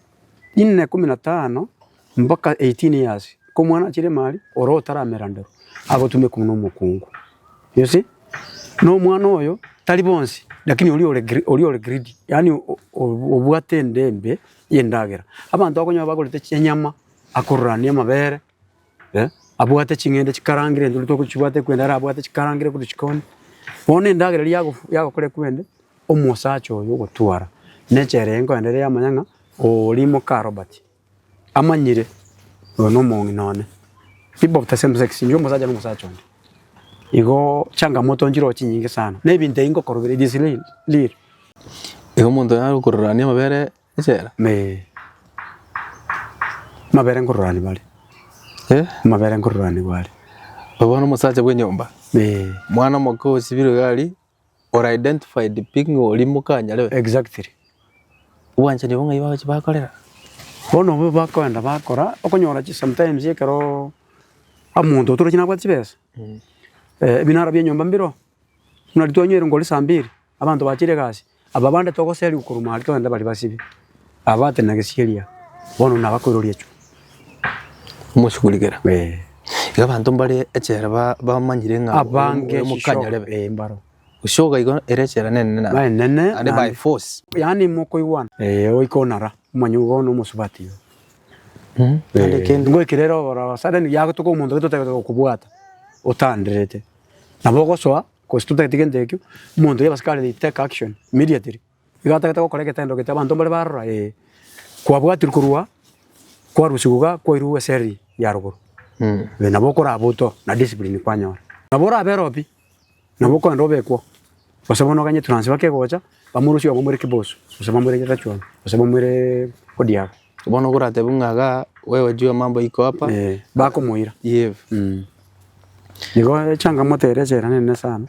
inne, kumi na tano, mpaka 18 years, ko omwana achire ime aria, oro otaramera ndero, agotumekwa buna omokungu, you see? Na omwana oyo, tari bonsi, lakini oria ore gre oria ore greedy, yaani obwate enda embe ya endagera. Abanto okonyora bagorete chinyama, akororania amabere. Abwate ching'ende chikarangire intwe togochibwata ekwende ere abwate chikarangire korwa chikoni. Bono endagera eria yagofu yagokora ekwende, omosacha oyo ogotwara, na echela eye nkoenda ere yamanya ng'a oria moka Robert, amanyire oyo na omong'ina one. People of the same sex, inche omosacha na omosacha onde. Igo changamoto nchire oo chinyinge sana, na ebinto ebi ngokorwa bire it is real, real. Igo omonto nare okororania amabere echela? Ee. Amabere nkororani bare. Eh? Amabere nkororani bare. Oyo bono omosacha bwa enyomba. Ee. Mwana omoke osibire iga aria, ore identified pi ng'a oria mokanyarebe. Exactly. Obwanchani obo ng'ai bagochi bakorera? Bono obo bakoenda bakora, okonyora chi sometimes ekeroo omonto otorochi nabwate chibesa, ebinara bia enyomba mbiroo, buna riria twanywire nkori saa mbiri, abanto bachire egasi, aba bande togoseriwa korwa maria togende baria basibe, aba batenena gesieria, bono nabakoiroria echwe. Omoshughulikera. Eh. Iga abanto mbare echela ba- bamanyire ng'a Abange oyo mokanyarebe. eh mbaro. Gose igo ere echela nenene naende. Enene Naende by force. Yaani mokoigwana. Eh oike onara, omanye igo na omosubati igo. Naende kende. Ngoikera ere obororo suddenly yagotoka omonto gete otagete gokobwata, otanderete. Nabo ogosoa, gose totageti gento ekio, omonto oria abasikari they take action immediately. Igo atagete gokora egetendo gete abanto mbare barora ee, kwabwatirwe korwa kwarusigwa igaa kwairwa eseri ya rogoro. Nabo okorabutwa na discipline kwanyora. Nabo orabe ero pi, nabo okogenda obekwo, gose bono oganye transfer kegocha, bamorusie iga bamoire Kibos, gose bamoire Rachuonyo, gose bamoire Kodiaga. Bono okoratebwe ng'a igaa wewe jua mambo iko hapa. Eh, bakomoira. Yep. Igo echangamoto ere echela nene sana,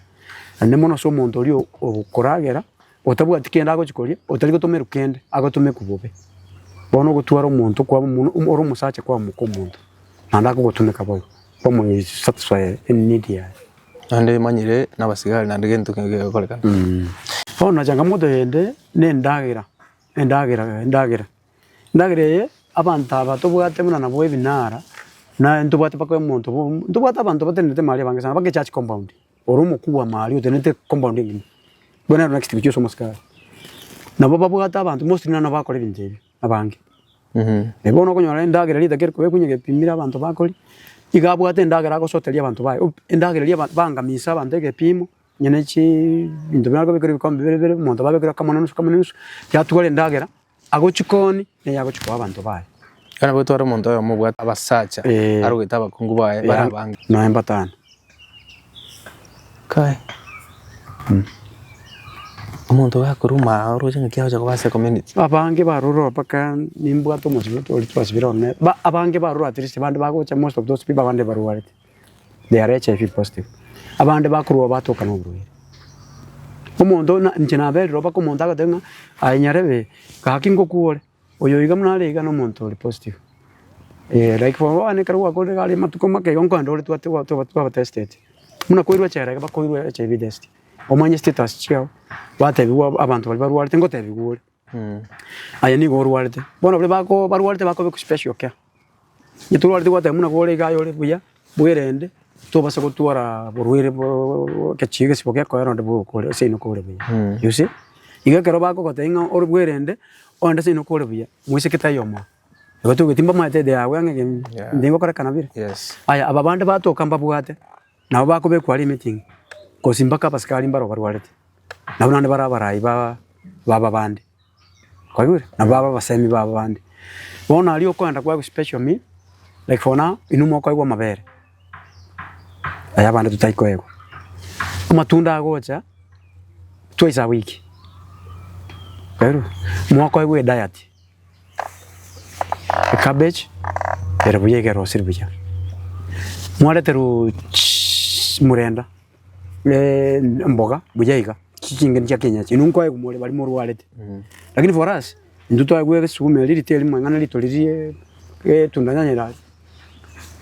naende mono ase omonto oria okoragera, otabwati kende agochi koria, otari gotomerwa kende, agotomekwa bobe. Bono ogotwara omonto kwaba omo ore omosacha kwaba moka omonto, naende akogotumeka boigo, kwamoe satisfy eneed yaye. Naende manyire na abasigari naende gento kenge kegokorekana. Bono changamoto ende, na endagera, endagera endagera. Endagera eye, abanto aba tobwate buna nabwo ebinara, na ntobwate mpaka omonto bo ntobwate abanto batenenete maria abange sana mpaka echurch compound, ore omokubwa maria otenenete compound engima, buna nero next gochia ase omosikari. Nabo babwate abanto mostly nabo bakora ebinto ebi abange. Bono okonyora endagera ritaka erikobekwa onye gepimire abanto bakoria, iga abwate endagera agosoteria abanto baye, endagera eria bangamisa abanto egepimo. Onye ne chiinto buna kobekera ebikombe bibere bibere, omonto babekere akamo na nusu akamo na nusu, yatwara endagera, agochikoni, neye agochi koa abanto baye. Ekero nabo otware omonto oyomo obwate abasacha, Eh. arogete abakungu baye bare abange. Nonya mbatano. Kai. Omonto gakorwa maa oroche ng'aki agocha koba ase ecommunity. Abange barure mpaka nimbwate omosibwa oria twasibire one, ba abange barure at least bande bagocha most of those people abande barwarete. They are HIV positive. Abande bakorwa batoka na oborwaire. Omonto na inche naberire mpaka omonto agoteba ng'a aye nyarebe gaki ngokwa ore, oyo iga buna are iga na omonto ore positive. Like for one ekero gwakorire iga aria amatuko make igo nkoenda ore twate twabatesiteti. Buna koirwa echela iga bakoirwa HIV test, omanye status chiago, batebiwa abanto baria barwarete ngotebiwa ore. Aye nigo orwarete. Bono baria bako barwarete bakobekwa special care. Onye torwareti gwateba buna bore iga aye ore buya, bwerende, tobasa gotwara borwaire boooo ekechi egesibo gekoera onde bokore ase inwe kore buya. You see? Igo ekero bakogotebia ng'a ore bwerende, onde ase inwe kore buya, moiseke taiyo omoa. Igo togeti mbamaete they are aware ng'a Yeah. ebinto ngokorekana bire. Yes. Aya aba bande batoka mbabwate, nabo bakobekwa aria emeeting, gose mpaka abasikari mbaro barwarete. Nabo naende bare abarai ba b'ababande, kwaigure? Nabo babe abasemi ba ababande. Bono aria okoenda kwaegwa special meal, like for now, inwe mokoegwa amabere, aya abande totari koegwa. Amatunda agocha, twice a week, kwaigure? Mokoegwa ediet, ecabbage, ere buya iga erosire buya. Mwareterwa chiiii murenda. Emboga buya iga, chingeni chia kienyeji, inwe nkoegwa more baria morwarete. Lakini for us, intwe twaegwa esukuma eria rito erimo ing'ana rito riria etunda nyanya ere aria,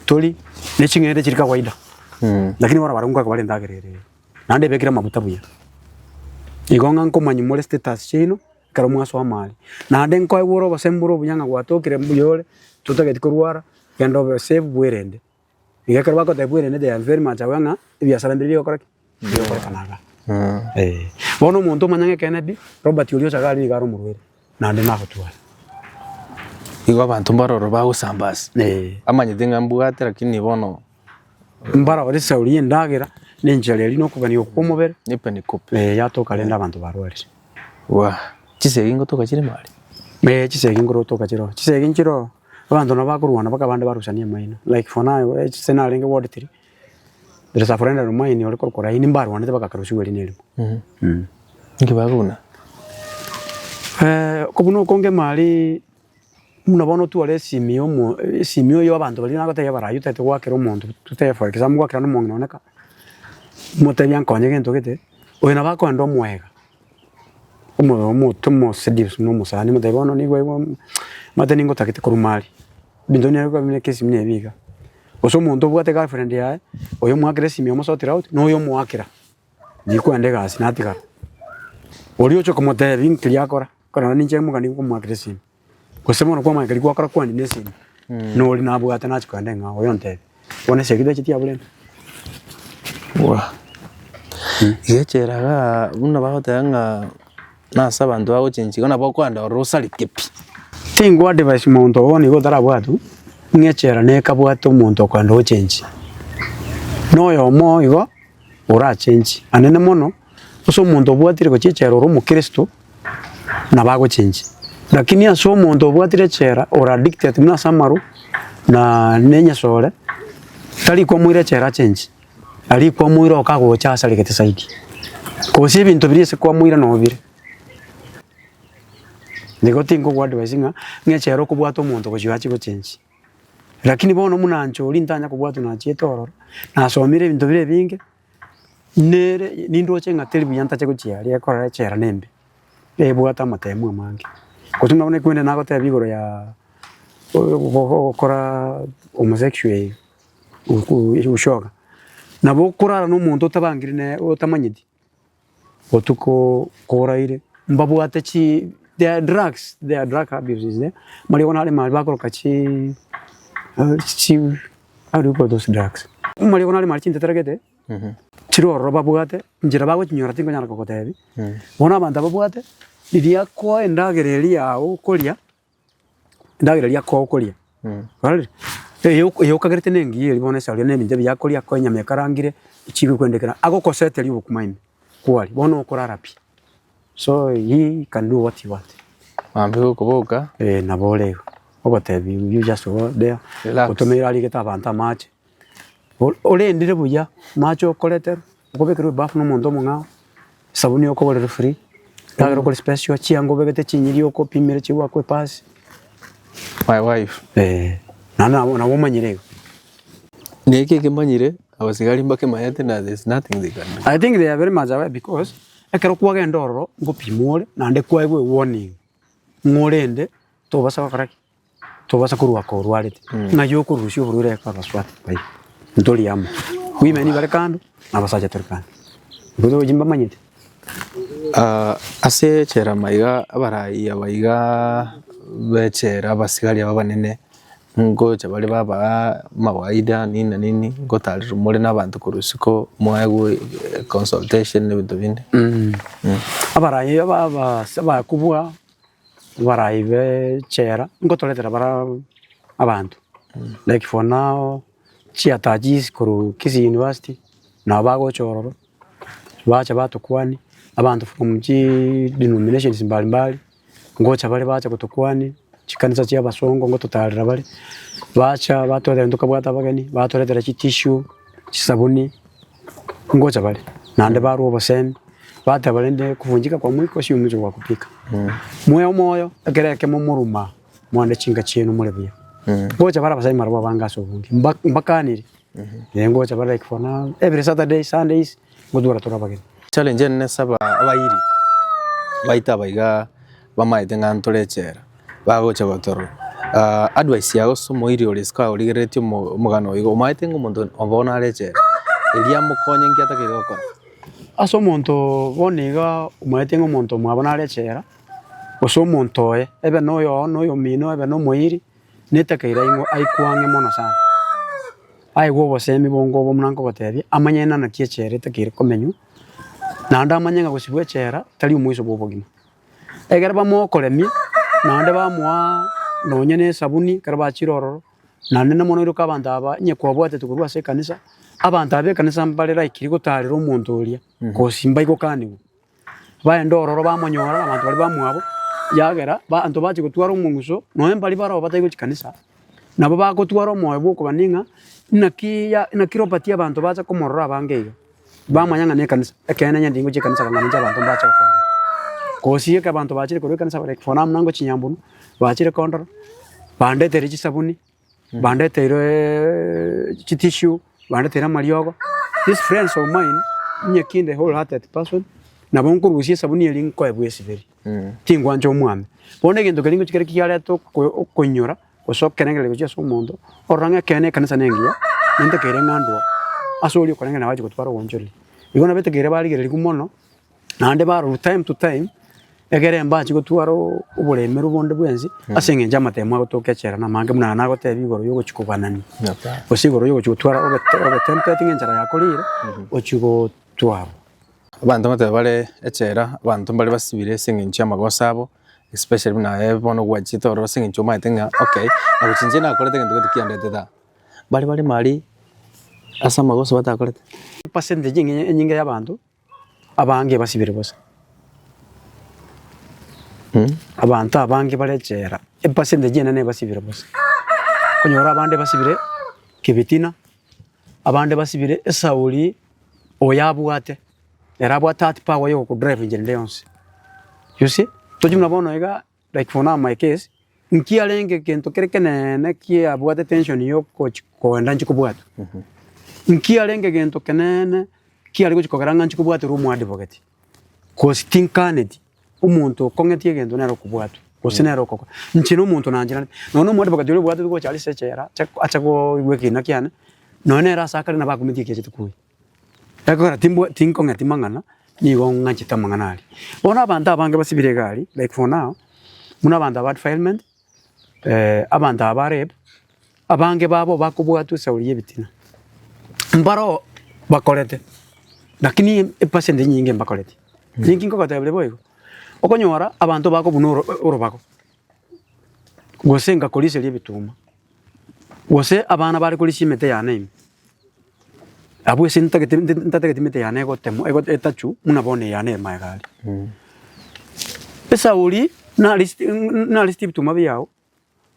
tori ne ching'ende chiri kawaida. Lakini bono barabwo nkoegwa bare endagera ere naende ebekire amabuta buya. Igo ng'a nkomanya more status chiaino, ekero mwasoa amari. Naende nkoegwa ore obosemi bore obuya ng'a gwatokire mbuya ore, totageti korwara, genda obe safe bwerende. Iga ekero bagoteba bwerende they are very much aware ng'a ebiasara mbire bigokora ki? Bigokorekana igaa. Eh. Bono omonto omanye ng'a ekeene pi, Robert oria ochaga aria nigo are omorwaire, naende nagotwara. Igo abanto mbaroro bagosamba ase. Eh. Amanyete ng'a mbwate lakini bono. Mbarore esauri ya endagera, na enchara eria na okogania okwo kwa omobere, Nipe nikupe. eh, yatoka rende abanto barwarire. Wah! Chisegi ngotoka chire mari? Eh, chisegi nkorotoka chire oo, chisegi nchire oo. Abanto nabo bakorwana mpaka abande barusanie amaino like for now ase narenge ward 3 there is a friend of mine ore korokwa Raini mbarwanete mpaka akarusiwa erino erimo. Inki bakobuna? Kobuna okonge mari buna bono otware esimi ya omo esimi oyo abanto baria nagotebia abarai otagete goakera omonto totebe for example goakera na omong'ina one ka, omotebie ankonye gento gete, oyo nabo akoenda omoega, omo omote omoseduce buna omosani omotebie bono nigo igo omanyete ningotagete korwa mari, ebinto buna ebi buna ekesimi na ebi iga. Gose omonto obwate girlfriend yaye, oyo omoakera esimi omosotire out, na oyo omoakera. Ndikwenda egasi natigara. Oria ocha komotebia nki akora, korende ninche mogani nkomoakera esimi, gose bono kwamanya keria gwakora kwani na esimi, na oria nabwate nachia kogenda eng'ao oyo ontebia, bono esegi tachieti abwo rende. Wah! Iga echela igaa buna bagoteba ng'a nase abanto bagochenchia igo nabo okoenda ororo osareke pi. Tingo advise monto bono igo otarabwatwa, ng'a echela nekabwate omonto okoenda ochenchia, na oyomo igo. Orachenchi anene mono, ase omonto obwatire gochia echela ore omokristo, nabo agochenchi. Lakini ase omonto obwatire echela ore addicted buna ase amaru, na na enyesore, tari komoira echela achenchi, aria kwamoira oka agocha asaregete zaidi. Gose ebinto biria ase kwamoira noo bire. Nigo tinkogo advise ng'a, ng'a echela okobwata omonto gochia achie gochenchi. Lakini bono buna inche oria ntanya kobwatwa nachiete ororo, nasomire ebinto bire ebinge, nere nindoche ng'a teri buya ntache gochia aria ekorora echela nembe, ebwate amatemu amange. Gose buna bono ekwende nagotebia igoro ya ogokora homosexual eye, ushoga, nabo okorara na omonto otabangire nere otamanyeti. Botuko koraire mbabwate chi they are drugs, they are drug abuses eh, mariogo nare mari bakoroka chi chi how do you call those drugs? Mariogo nare mari chintetere gete, chire ororo babwate, nchera bagochinyora tinkonyara kogotebia, bono abanto ababwate, riria akoa endagera eria yago okoria. Endagera eria akoa okoria, ororire? Eye eye okagerete na engiya eria bono esaria na ebinto ebiya akoria akoe enyama ekarangire, chigokwendekera, agokoseteria obokima ime, kwaria, bono okorara pi. So he can do what he want. Mambia gokoboka. Eh nabo ore igo, ogotebia you just go there, Relax. otomeire arigete abanto amache, o- orendire buya, amache okoreterwa. Okobekerwa ebafu na omonto omong'ao, esabuni okoborerwa free, endagera okore special, chianga obegete chinyiri okopimera chigoakwa epasi. My wife. Eh, naende nabo nabo omanyire igo. Neke ekemanyire, abasigari mbakemanyete na there's nothing they can do. I think they are very much aware because, ekero kwagenda ororo, ngopimwa ore, naende kwaegwa ewarning, ng'a orende, tobasa gokora ki? Tobasa korwa korwarete, ng'ai okorusia oborwaire eke abasubati bai, ntori amo. Women bare kando, na abasacha tori kando. Intwe togochia mbamanyete. Ase echela maiga abarai aba iga b'echela abasigari aba abanene, ngocha bare babaa amawaida nini na nini, ngotarerwa more na abanto korwa isiko mwaegwe consultation na ebinto binde. Abarai aba abase abakubwa. Abarai b'echela ngotoretera bare abanto, like for now chiatachis korwa Kisii University nabo bagocha ororo, bacha batokwania, abanto from chi denominations mbali mbali, ngocha bare bacha gotokwania, chikanisa chia abasongo ngototarera bare, bacha batoretera ntokabwate abageni, batoretera chitissue, chisabuni. Ngocha bare, naende barua obosemi, bateba rende kuvunjika kwa mwiko sio mwisho wa kupika. Moe omoyo, ekero ekemo moruma mwande chinka chiaino more buya. Ngocha bare abasemi barabwo abange ase obonge, mba mbakanire, eh ngocha bare like for now, every Saturday, Sundays, ngotwara tore abageni. Challenge enene ase aba abairi baito aba igaa bamaete ng'a ntore echela. Bagocha gotorora. Advice yago ase omoiri ore isiko aorigereretie omo omogano oyo igo, omaete ng'a omonto obo bono are echela, erio amokonye nki atakeire gokora? Ase omonto bono iga omaete ng'a omonto omwabo nare echela, gose omonto oye, ebe na oyooo na oyomino ebe na omoiri, netakeire aing'we aikwe ang'e mono sana. Aigwe obosemi bonge obo buna nkogotebia, amanye ng'a naki echela etakeire komenywa, naende amanye ng'a gosibwa echela tari omoiso bwa obogima. Ekero bamokoremia, naende bamoa nonye na esabuni ekero bachire ororo, naende na mono oiroke abanto aba onye kwabwatete korwa ase ekanisa, abanto aba b'ekanisa mbare likely gotarera omonto oria, gose mbaigokanigwa. Baende ororo bamonyora abanto baria bamwabo, yagera abanto bachia gotwara omong'uso, nonye mbaria baroo batari gochia kanisa, nabo bagotwara omoyo bwa okobania ng'a naki ya naki Robert abanto bacha komorora abange iga. Bamanya ng'a nekanisa, ekeene onye ndingochia ekanisa kang'ana inche abanto mbache gokondora. Gose eke abanto bachire korwa ekanisa bare for now buna ngochia Nyambunu, bachire kondora, bandeteire chisabuni, bandeteire chitissue, bandeteire amariogo, these friends of mine, onye kinde whole hearted person, nabo nkorusia esabuni eria nkoe bwesiberi, tingwancha omwame. Bono egento keria ngochia kere kiareta oko okoinyora. Gose okerengereria gochia ase omonto, orore ng'a ekeene ekanisa nengiya, naende keire ng'a ndwo ase oria okoreng'ana naye bache gotwara ogoonchoreria. Igo nabo etekeire barigererigwe mono, naende barorwa time to time, egere mbache gotwara oboremerwa bonde bwensi, ase eng'encho amatemo agotoka echela namange buna aya nagotebia igoro ya ogochia kobanania, gose igoro ya ogochia gotwara obe obe tempted ng'a enchera yakorire, ochia gotwarwa. Abanto ngoteba bare echela, abanto mbare basibire ase eng'encho y'amagoso abo. Especially buna aye bono gwachete ororo ase eng'encho omanyete ng'a okay, nagochi inche nakorete egento gete kiandetete aa. Bare bare mari ase amagoso batakorete. Percentage eng'e enyinge ya abanto, abange basibire bosa. Abanto abange bare echela, epercentage enene basibire bosa. Okonyora abande basibire kibitina, abande basibire esauri oyabwate. Ere abwate that power ya gokodrive enchera ende yonsi. You see? Tochi buna bono iga like for now my case, nki arenge egento kere keneene kiabwate tension ya ogochi kogenda nchi kobwatwa. Nki arenge egento keneene kiare gochi kogera ng'a nchi kobwaterwa omoadvocate. Cause tinkaneti omonto okong'etie egento nere okobwatwa, gose nere okokora. Inche na omonto nancheranete, nonya na omoadvocate oria obwatete gocha aria ase echela, ache ache koigwa ekina kiane, nonya nere ase akare nabo akumeti eki achete koyia. Ekogera timbwa tinkong'eti mang'ana, nigo ng'anchete amang'ana aria. Bono abanto abange basibire egari, like for now, buna abanto aba defilement, abanto aba ba rape, abange babo bakobwatwa esauri ya ebitina. Mbaro bakorete, lakini epercent enyinge mbakoreti. Ninki nkogotebia boigo, okonyora abanto bakobuna oro orobago, gose ngakoriseria ebituma. Gose abana bare korisia emete yane ime, abwo ase ntagete ntatageti emete yane egotemwa ego etachwe buna bono eyane ere magega aria. Esauri nariseti nariseti ebituma biago,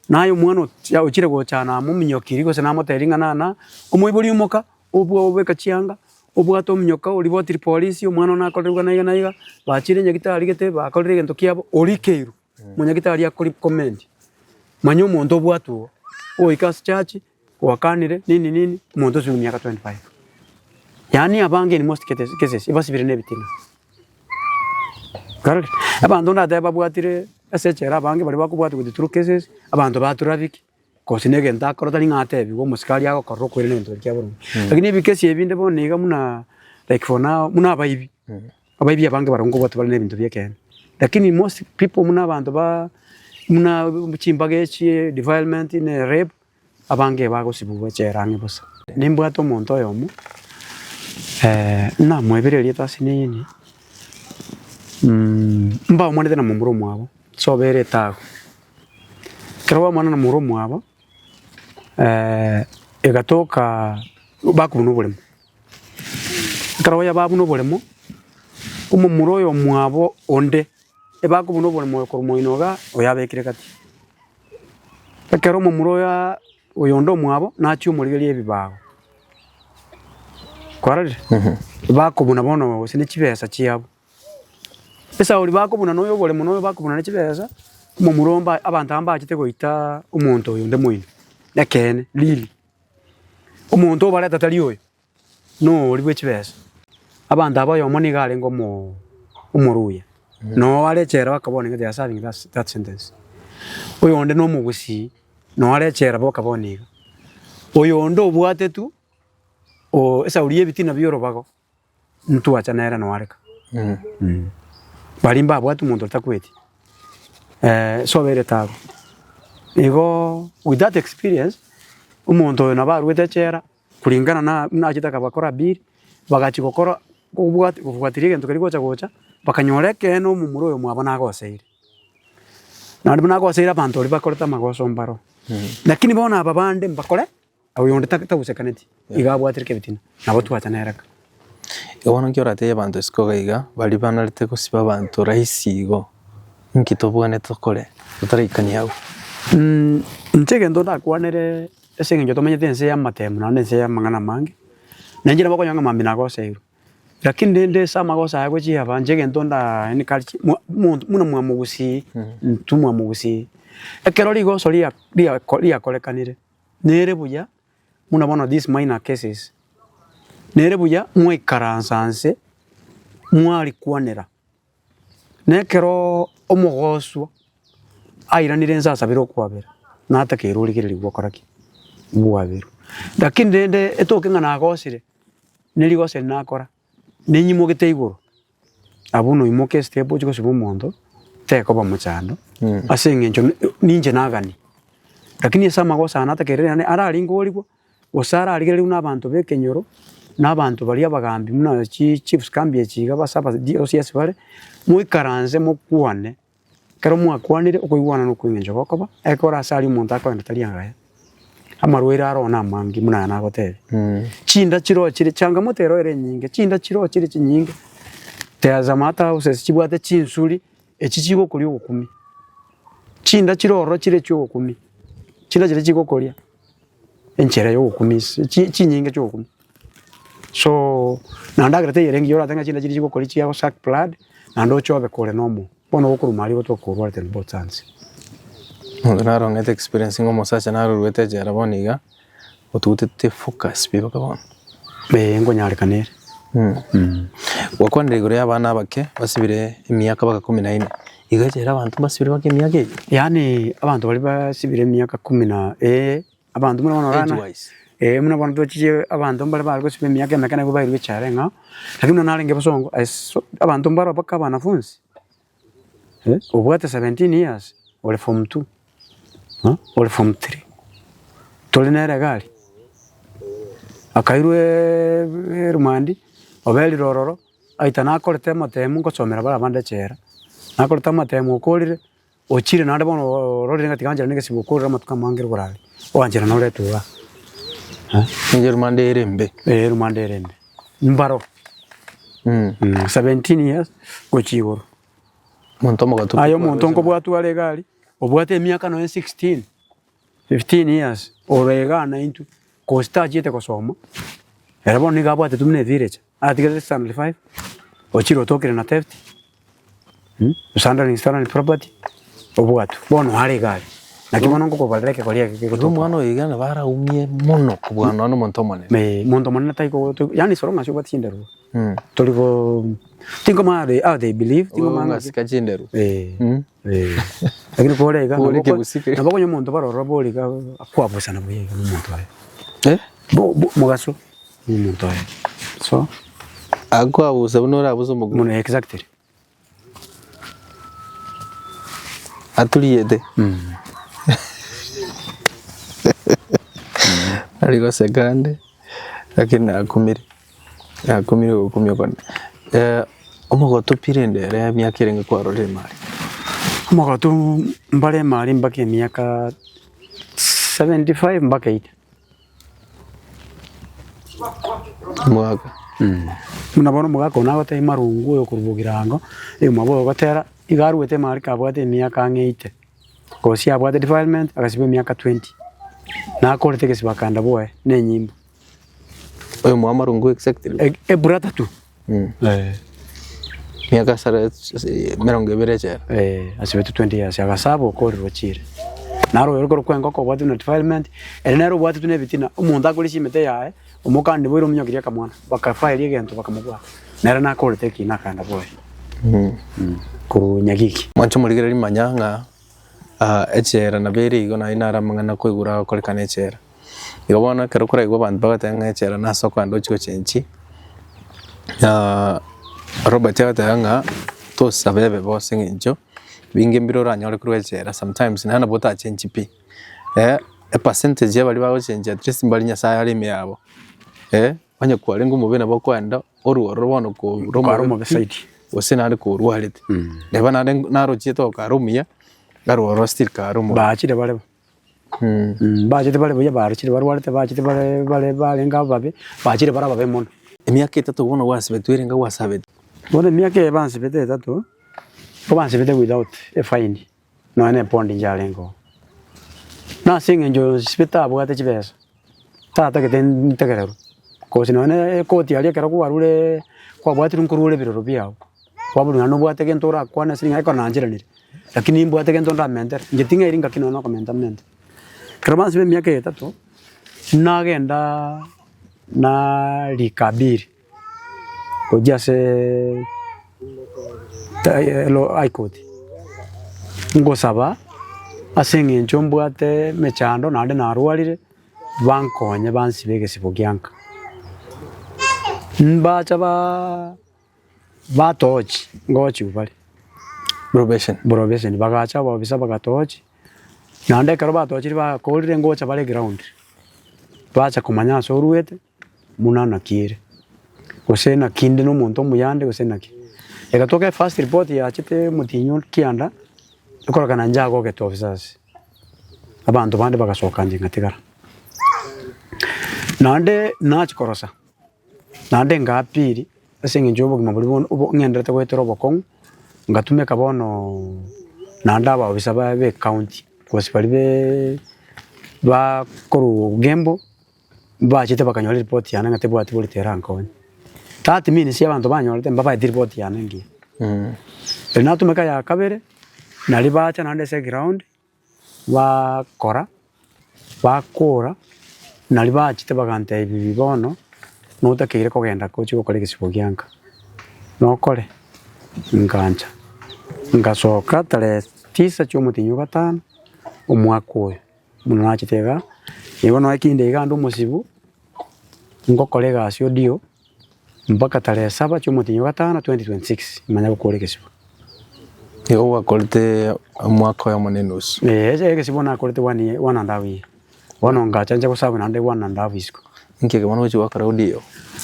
naye omwana ocha ochire gocha namominyokirie gose namotebirie ng'a nana, omoibori omoka, obua obeka chianga, obwate ominyoka oribotiri polisi, omwana one nakorire iga na iga na iga, bachire nyagitari gete bakorire egento kiabo, orikeirwe. Monyagitari akori commend, manya omonto obwate oo, ogoika ase church, gwakanire nini nini, omonto osibire emiaka 25. Yaani abange in most cases cases ebasibire na ebitina. Kwarorire? Abanto ndatebe babwatire ase echela abange baria bakobwatwa with true cases, abanto ba traffic, gose na egento akora tari ng'a atebiwe omosikari agokorera okoirana egento keria kia boronge. Lakini ebikesi ebinde bono iga buna like for now, buna abaibi. Abaibi abange barabwo nkobwatwa bare nebinto bi'ekeene, lakini most people buna abanto ba buna chimbaga echi, defilement ne rape, abange bagosibwa echela ang'e bosa. Nimbwate omonto oyomo namoebire erieta ase nini, mbaomanete na momura omwabo, nsobere etago. Ekero baomana na momura omwabo, egatoka bakobuna oboremo. Ekero yababuna oboremo, omomura oyo omwabo onde, ebakobuna oboremo oyo korwa moino igaa, oyo abekire gati. Ekero omomura oyo aa oyonde omwabo, nachia omorigereria ebibago, kwarorire? Bakobuna bono gose ne chibesa chiabo. Esauri bakobuna na oyo oboremo na oyo bakobuna ne chibesa, omomura oyo mba abanto aba mbachete goita omonto oyonde moino, ekeene really. Omonto obareta tari oyo, noori bwe chibesa. Abanto aba oyomo nigo arenge omo omoruya, noo are echela bakabona iga they are serving that that sentence. Oyonde na omogusii, noo are echela bakabona iga. Oyonde obwatetwe o esauri ya ebitina bia orobago. Ntwacha nere noareka. Baria mbabwate omonto otakweti sobeire tabu. Igo with that experience, omonto oyo nabo arwete echela kulingana na buna achete akabakora bill, bagachia gokora kobwati kofuatilia egento keria gocha gocha, bakanyora ekeene omomura oyo mwabo nagoseire. Naende buna agoseire abanto baria bakorete amagoso mbaro. Lakini bono aba bande mbakore. Oyonde tagosekaneti, iga abwatire kebitina, nabo twacha nere ka. Igo bono nki oratebie abanto isiko iga iga, baria banarete gosiba abanto rahisi igo, inki tobwenerete tokore totaraikania abwo? Inche egento ndakwanere ase eng'encho tomenyete ense y'amatemo naende ense y'amang'ana amange, na inche nabo okonyora ng'a mambia nagoseirwe. Lakini rende ase amagoso aya gochia aba inche egento nda encourage mwa omonto buna mwamogusii, intwe mwamogusii, ekero rigoso ria riako riakorekanire, nere buya buna bono these minor cases, nere buya mwaikaransa nse mwarikwanera. Na ekeroo omogoswa airanire nse asabire okwabera, natakeire origereria gokora ki? Bwaberwa. Lakini rende etoke ng'a nagosire, ne rigoso eri nakora, ninyimogete igoro, abwo noimoke estep ochie gosiba omonto, tekoba mochando, ase eng'encho ninche nagani. Lakini ase amagoso aya natakeire naende araringorigwa. Gose ararigererigwe nabanto b'ekenyoro, na abanto baria abagambi buna chi chiefs kambi echi iga base aba OCS bare, moikaranse mokwane, ekero mwakwanire okoigwana na okweng'encho gokoba, ekero ase aria omonto akoenda tari agaya. Amarwaire aroo na amange buna aya nagotebia. Chinda chiroo chire changamoto ero ere enyinge, chinda chiroo chire chinyinge, tazama hata houses chibwate chinsuri, echi chigokoria ogokumia, chinda chire ororo chire chiogokumia, chinda chiria chigokoria. Enchera y'ogokumia chi chinyinge chi'ogokumia. So, naende agere teiyo erenge orate ng'a chinda chiria chigokoria chia go suck blood, naende oche obe kore na omo. Bono ogokorwa aria gotoka korwarete in both hands. Monto narongete experience ng'a omosacha naroruete echela bono iga, otugutete focus pi mpaka bono. Eeh nkonyarekana ere. Gwakwanire igoro ya abana abake basibire emiaka mpaka kumi na ine, iga echela abanto mbasibire mpaka emiaka eyio? Yaani abanto baria basibire emiaka kumi na ee, abanto buna bono Age orana wise. ee buna bono tochiche abanto mbare bare gosiba emiaka emeke nabwo bairwe echara eng'ao, lakini buna narenge bosongo ase abanto mbaro mpaka abanafunzi, obwate 17 years ore form two, ore form three, tore nere iga aria, akairweeee rumandi, oberire ororo, aita nakorete amatemu ngosomera bare abande echela, nakorete amatemu okorire. Ochire naende bono ororire ng'a tiga nchera negesibo okorire amatuko amange rogoro aria, oganchera noretwe igaa. Inche rumande ere embe. Eh rumande ere embe, mbaro 17 years gochia igoro. Omonto omogotu Aye omonto nkobwatwa are iga aria, obwate emiaka nonye 16, 15 years, ore igaa naintwe, gose tachiete gosoma, ere bono nigo abwatetwe buna evillager. Atigarete standard 5, ochire otokire na theft, mishandling stolen property, obwatwe. Bono are iga aria. Naki bono ngokobarera ekegori eke Igo kegotoka. omwana oyo iga nabo araumie mono kobua nonya na omonto omonene. Eh, monto omonene tai ko yaani so long as obwate chinderu, tori go tingomanya how they how they believe, tingomanya ng'aki. Ogasika chinderu. Eh, eh. Lakini kore iga Bori nabo oko kegusii keri. nabo okonya omonto baroro bori iga akwabusana buya iga na omonto oye. Eh? Bo bo mogaso. Nomonto oye. So. Akoabusa buna orabuse omoguru. Buna exactly. Aturiete. Nari goseka ande, lakini nakumire, nakumire gokumia okone. Omogotu pi rende ere emiaka erenge kwarorire emari? Omogotu mbare emari mpaka emiaka 75 mpaka 80. Omogaka. Buna bono omogaka one agotebia marungu oyo okorwa bogirango, omwabo oyo ogotera, iga arwete emari kabwate emiaka ang'e 80, gose abwate defilement agasibwa emiaka 20, nakorete egesibo akaenda bwoye na enyimbo. Oyo mwa marungu exactly? Ebrother tu. Miaka sara emerongo ebere echela. Eh, asibetwe 20 years agasaba okorire ochire. Naro oyo korokwa engoko obwatwe na defilement, ere nere obwatetwe na ebitina, omonto akorisia emete yaye, omokani boire omonyokirie akamwana, bakafaeria egento bakamobwata. Nere nakorete ekina akaenda bwoye. Korwa Nyagiki. Mwanche omorigereria manya ng'a echela nabo ere igo naende naro amang'ana koigura agokorekana echela. Igo bono ekero koraigwe abanto bagoteba ng'a echela nase okogenda ochie gochenchi, Robert agoteba ng'a tosaba ebibe ase eng'encho binge mbire oranyore korwa echela sometimes naende nabo otachenchi pi, epercentage ya baria bagochenchia at least mbari Nyasaye are ime yabo, onye kwarenge omobe nabo okogenda orwe ororo bono korwa Kware omobe omobe pi, zaidi. gose naende korwarete, neba naende narochiete okare omuya, arwe ororo still kare omobe. Bachire bare bo. Bachete bare buya barochire barwarete bachete bare bare barenge ababe, bachire bare ababe mono. Emiaka etato bono gwasibetwe erenge gwasabete. Bono emiaka eye bansibete etato, nigo bansibete without a fine, nonya na ebondi nchiarenge oo. Na ase eng'encho nsibete abwate chibesa, tatagete ntegererwe, cause nonya na ekoti aria ekero kwarure. Kwabwatirwe nkorwa ore ebiroro biago, kwaborwa naende nobwate gento orakwane ase ring'ana ekero nancheranire, lakini nimbwate gento ndamentere, inche ting'airi ngaki nonya na okomenta mente. Ekero bansiba emiaka eye etato, nagendaa narika appeal gochia aseeee high court, ngosaba ase eng'encho mbwate emechando naende narwarire. bankonye bansibe egesibo gianka. Mbacha baa batochi ngochigwa bare Probation. probation, bagacha abaofisa bagatochi, naende ekero batochire bakorire ngocha bare ground, bacha komanya ase oruete buna naki ere, gose naki inde na omonto omuyande gose naki. Egatoka efirst report yachete omotienyi o kianda, ekororekana inche agogete officers. Abanto bande bagasoka inche ngatigara. Naende nachia korosa, naende nga appeal ase eng'encho ya obogima boria bono obo ng'enderete goetera obokong'u, ngatumeka bono naende abaofisa ba be ecounty gose baria be ba korwa Ogembo, mbachete bakanyora eripoti yane ng'a tebwati borito erankonye. That means abanto banyorete mbabaeti ripoti yane engiya. Erio natumeka ya kabere, naria bacha naende ase eground. Bakora, bakora, naria bachete bagantebia bono notakeire kogenda gochia gokora egesibo gia nka, nokore? Ngancha, ngasoka tarehe tisa chia omotienyi o gatano, omwaka oyo, buna nachete igaa, igo nonya kinde iga ande omosibu, ngokora egasi odio. Mpaka tarehe saba chi'omotienyi o gatano 2026 manya gokora egesibo. Igo gwakorete omwaka oyomo na enusu. Ee, ase egesibo nakorete one year, one and half year. Bono ngacha nche goserve naende one and half isiko. Inki eke bono ogochia gwakora audio?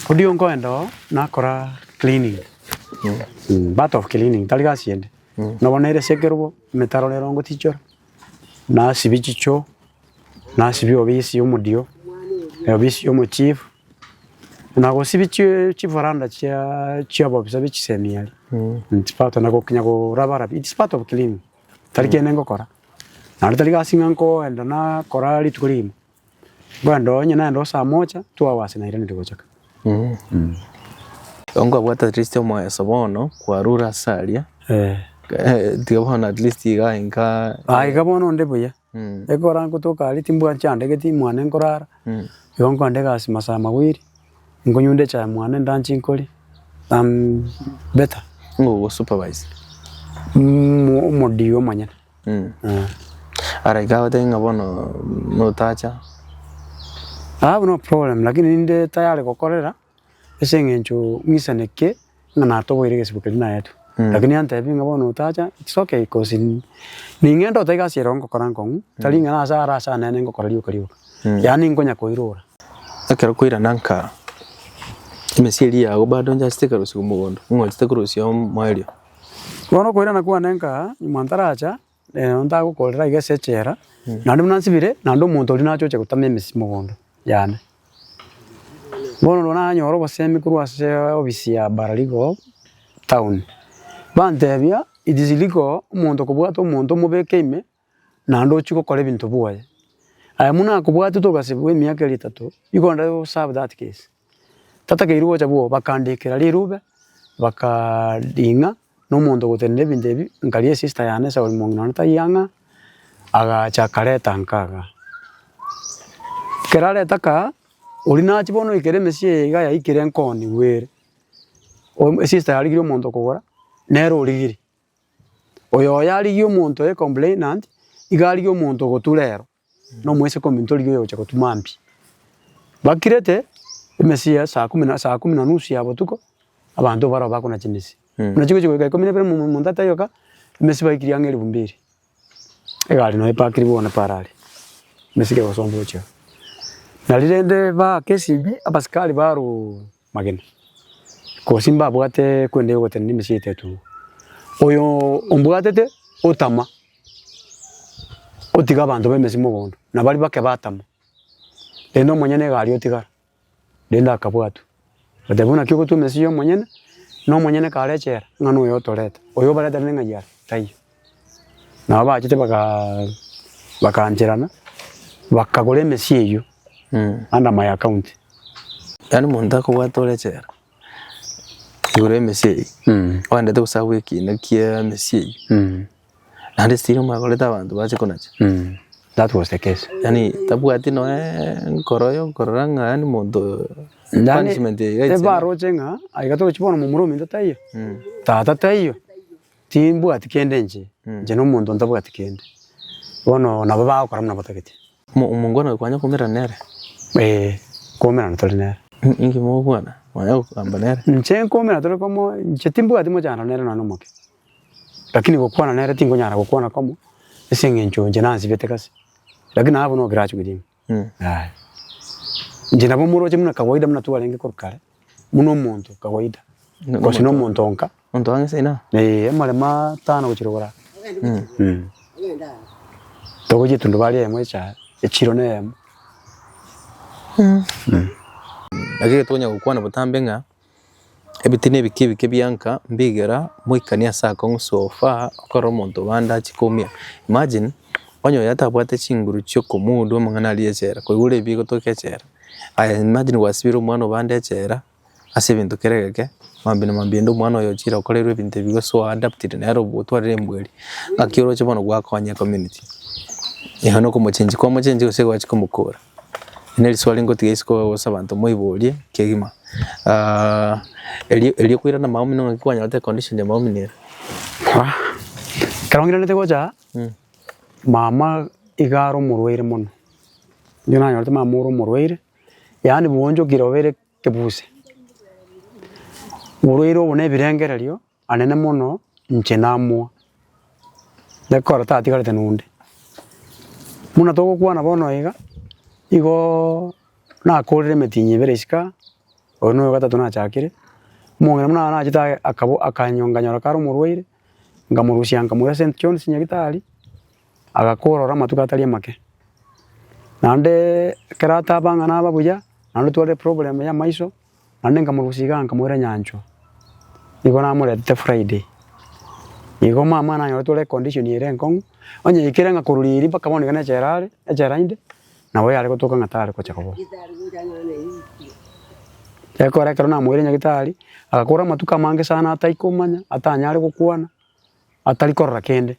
Audio nkoenda oo, nakora cleaning, part of cleaning, tari gasi ende. Nabo nere ase ekerogo, emetaro nero ngotichora, nasibia chichoo, nasibia obisi ya omodio, obisi ya omochief. Na gosibia chivaranda chia chi'abobisa be chisemi aria, it's part na gokinya koraba-raba, it's part of cleaning, tari kende ngokora. Naende tari gasi ng'a nkoenda nakora rituko rigima, nkoenda onye naenda oo saa moja, two hours nairanire gocha ka. Igo nkwabwate at least omoeso bono kwarure ase aria, tiga bono at least iga inka. Aye iga bono onde buya. Ekero ngotoka aria timbwati chandegeti mwane nkorara, igo nkoenda egasi masaa mawiri, nkonyunda echae mwane ndanche nkoria, am better. Ng'o ogo supervise? Omodio omonyene. Ara iga agotebi ng'a bono notacha. I have no problem lakini ninde tayari gokorera. Ase eng'encho ng'isaneke ng'a natoboire egesibo keria naetwe. Lakini antebi ng'a bono otacha, it's okay cause ning'ende otaiga ase ero ngokora nkong'u, tari ng'a nase aro ase anene ngokora rioka rioka. Yaani nkonya koirora. Ekero koirana nka emesie eria yago bado nchachete ekarusigwa mogondo, ng'o ochete korusia omoerio? Bono okoirana kwane nka, nyuma ntaracha, ntagokorera iga ase echela, naende buna nsibire, naende omonto oria nache ocha gotama emesie mogondo yane. Bono rero nanyora obosemi korwa ase ofisi ya Bararigo town, bantebia it is legal omonto kobwata omonto omobeke ime naende ochie gokora ebinto bwoye. Aye buna akobwatete ogasibwa emiaka eria etato, you go and serve that case. Tatakeirwe gocha bwogo, bakandikera rirube, bakaring'a na omonto ogotenena ebinto ebi, nkaria esister yane Saul mong'ina one taiyo ang'a, agacha akareta nka igaa. Ekero areta kaa, oria nachia bono oikera emesie eye iga yaikire nkoonigwa ere, esister yarigirie omonto okogora, nere origirie. Oyo oye arigie omonto oye complainant, iga arigie omonto ogotura ero. Na omoiseke ominto origia oyogocha gotuma mbi. Bakirete emesi ya saa kumi na saa kumi na nusu ya botuko, abanto baroo bakona chimesi. Buna chigochi goika ikomi na ibere omonto ataiyoka, emesi baikirie ang'e elifu mbili. Egari noyo epakiri bono para aria, emesi kegosomba gochia oo. Nari rende baaka esimi, abasikari barwa magena, gose mbabwate kwenda egotenena emesi yaito etugo. Oyo ombwatete otama. Otiga abanto b'emesi mogondo, na baria bake batama, rende omonyene iga aria otigara, rende akabwatwa. Goteba buna naki ogotwa emesi ya omonyene, na omonyene kare echela, ng'a noyo otoreta, oyo obareterete ng'ai are? Taiyo. Nabo bachete bakaa bakaancherana, bakagora emesi eywo under my account. Yaani omonto akobwata ore echela. Igoro y'emesie eyio, oendete gosabwa ekiina kia emesie eyio, naende still mwakorete abanto bache konacha. That was the case. Yaani tabwati noe nkoro yokorora ng'a yaani monto Yaani punishment eye iga aisene. ebaroche ng'a aiga torochi bono momura ominto taiyo, tata taiyo, timbwati kende inche, inche na omonto ntabwati kende. Bono nabo bagokora buna batagete. Omongwana oyo kwanya koumerana nere? Ee, nkoumerana tore nere. Inki mogokwana? Mwanya kogamba nere? Inche nkoumerana tore komo, inche timbwati mochando nere nonya omoke. Lakini gokwana nere tinkonyara gokwana komo, ase eng'encho inche nansibete gase. Lakini nabo no grudge with him. Yaya. Inche nabo moroche buna kawaida buna twarenge korwa kare, buna omonto kawaida, gose na omonto onka. Omonto ang'e seino? Eeh, amaremo atano gochia rogoro aa. Togochia etundubari eyemo echae, echiro na eyemo. Naki tokonya gokwana botambe ng'a ebitina ebike ebike bia nka mbigera moikanie ase akong'u so far okore omonto bande achie koumia. Imagine, onye oyo atabwate chinguru chia okomudu amang'ana aria echela, koigure ebi egotoka echela, aye imagine gwasibire omwana obande echela. Ase ebinto kera egeke, mambia na mambia ende omwana oyo ochire okorerwe ebinto ebi gose oadaptire nere otwarire embwa eria, ng'aki oroche bono gwakonya ecommunity. Igo na okomochengi kwamochengi gose gwachia komokora. Eri ne riswali ngotiga isiko gose abanto moiborie kegima. Erio erio koirana maomi ng'aki kwanyorete econdition ya maomi nere. Ekero ng'iranete gocha aa, mama iga are omorwaire mono, nigo nanyorete mama ore omorwaire, yaani bwoonchokire obeire kebuse. Oborwaire obo na ebirengererio anene mono inche namoa, gekogera tatigarete na onde. Buna togokwana bono iga, igoooo nakorire emetienyi ebere isiko aa, oyo noyo gatato nachakire, omong'ina buna nachete aye akabo akanyonganyora kare omorwaire, nkamorusia nkamoira St John's nyagetari, agakora oro amatuko atari amake. Naende ekero ataba ng'a naba buya, naende tware problem ya amaiso, naende nkamorusia igaa nkamoira nyanchwa, nigo namoretete Friday. Igo mama nanyorete ore econdition ere enkong'u, onye yaikire ng'a korwa riria mpaka bono iga na echela are, echela inde, nabo yare gotoka ng'a tare gocha koboka. Ekero ekero namoire nyagetari, agakora amatuko amange sana ataikomanya, atanyare gokwana, atari korora kende.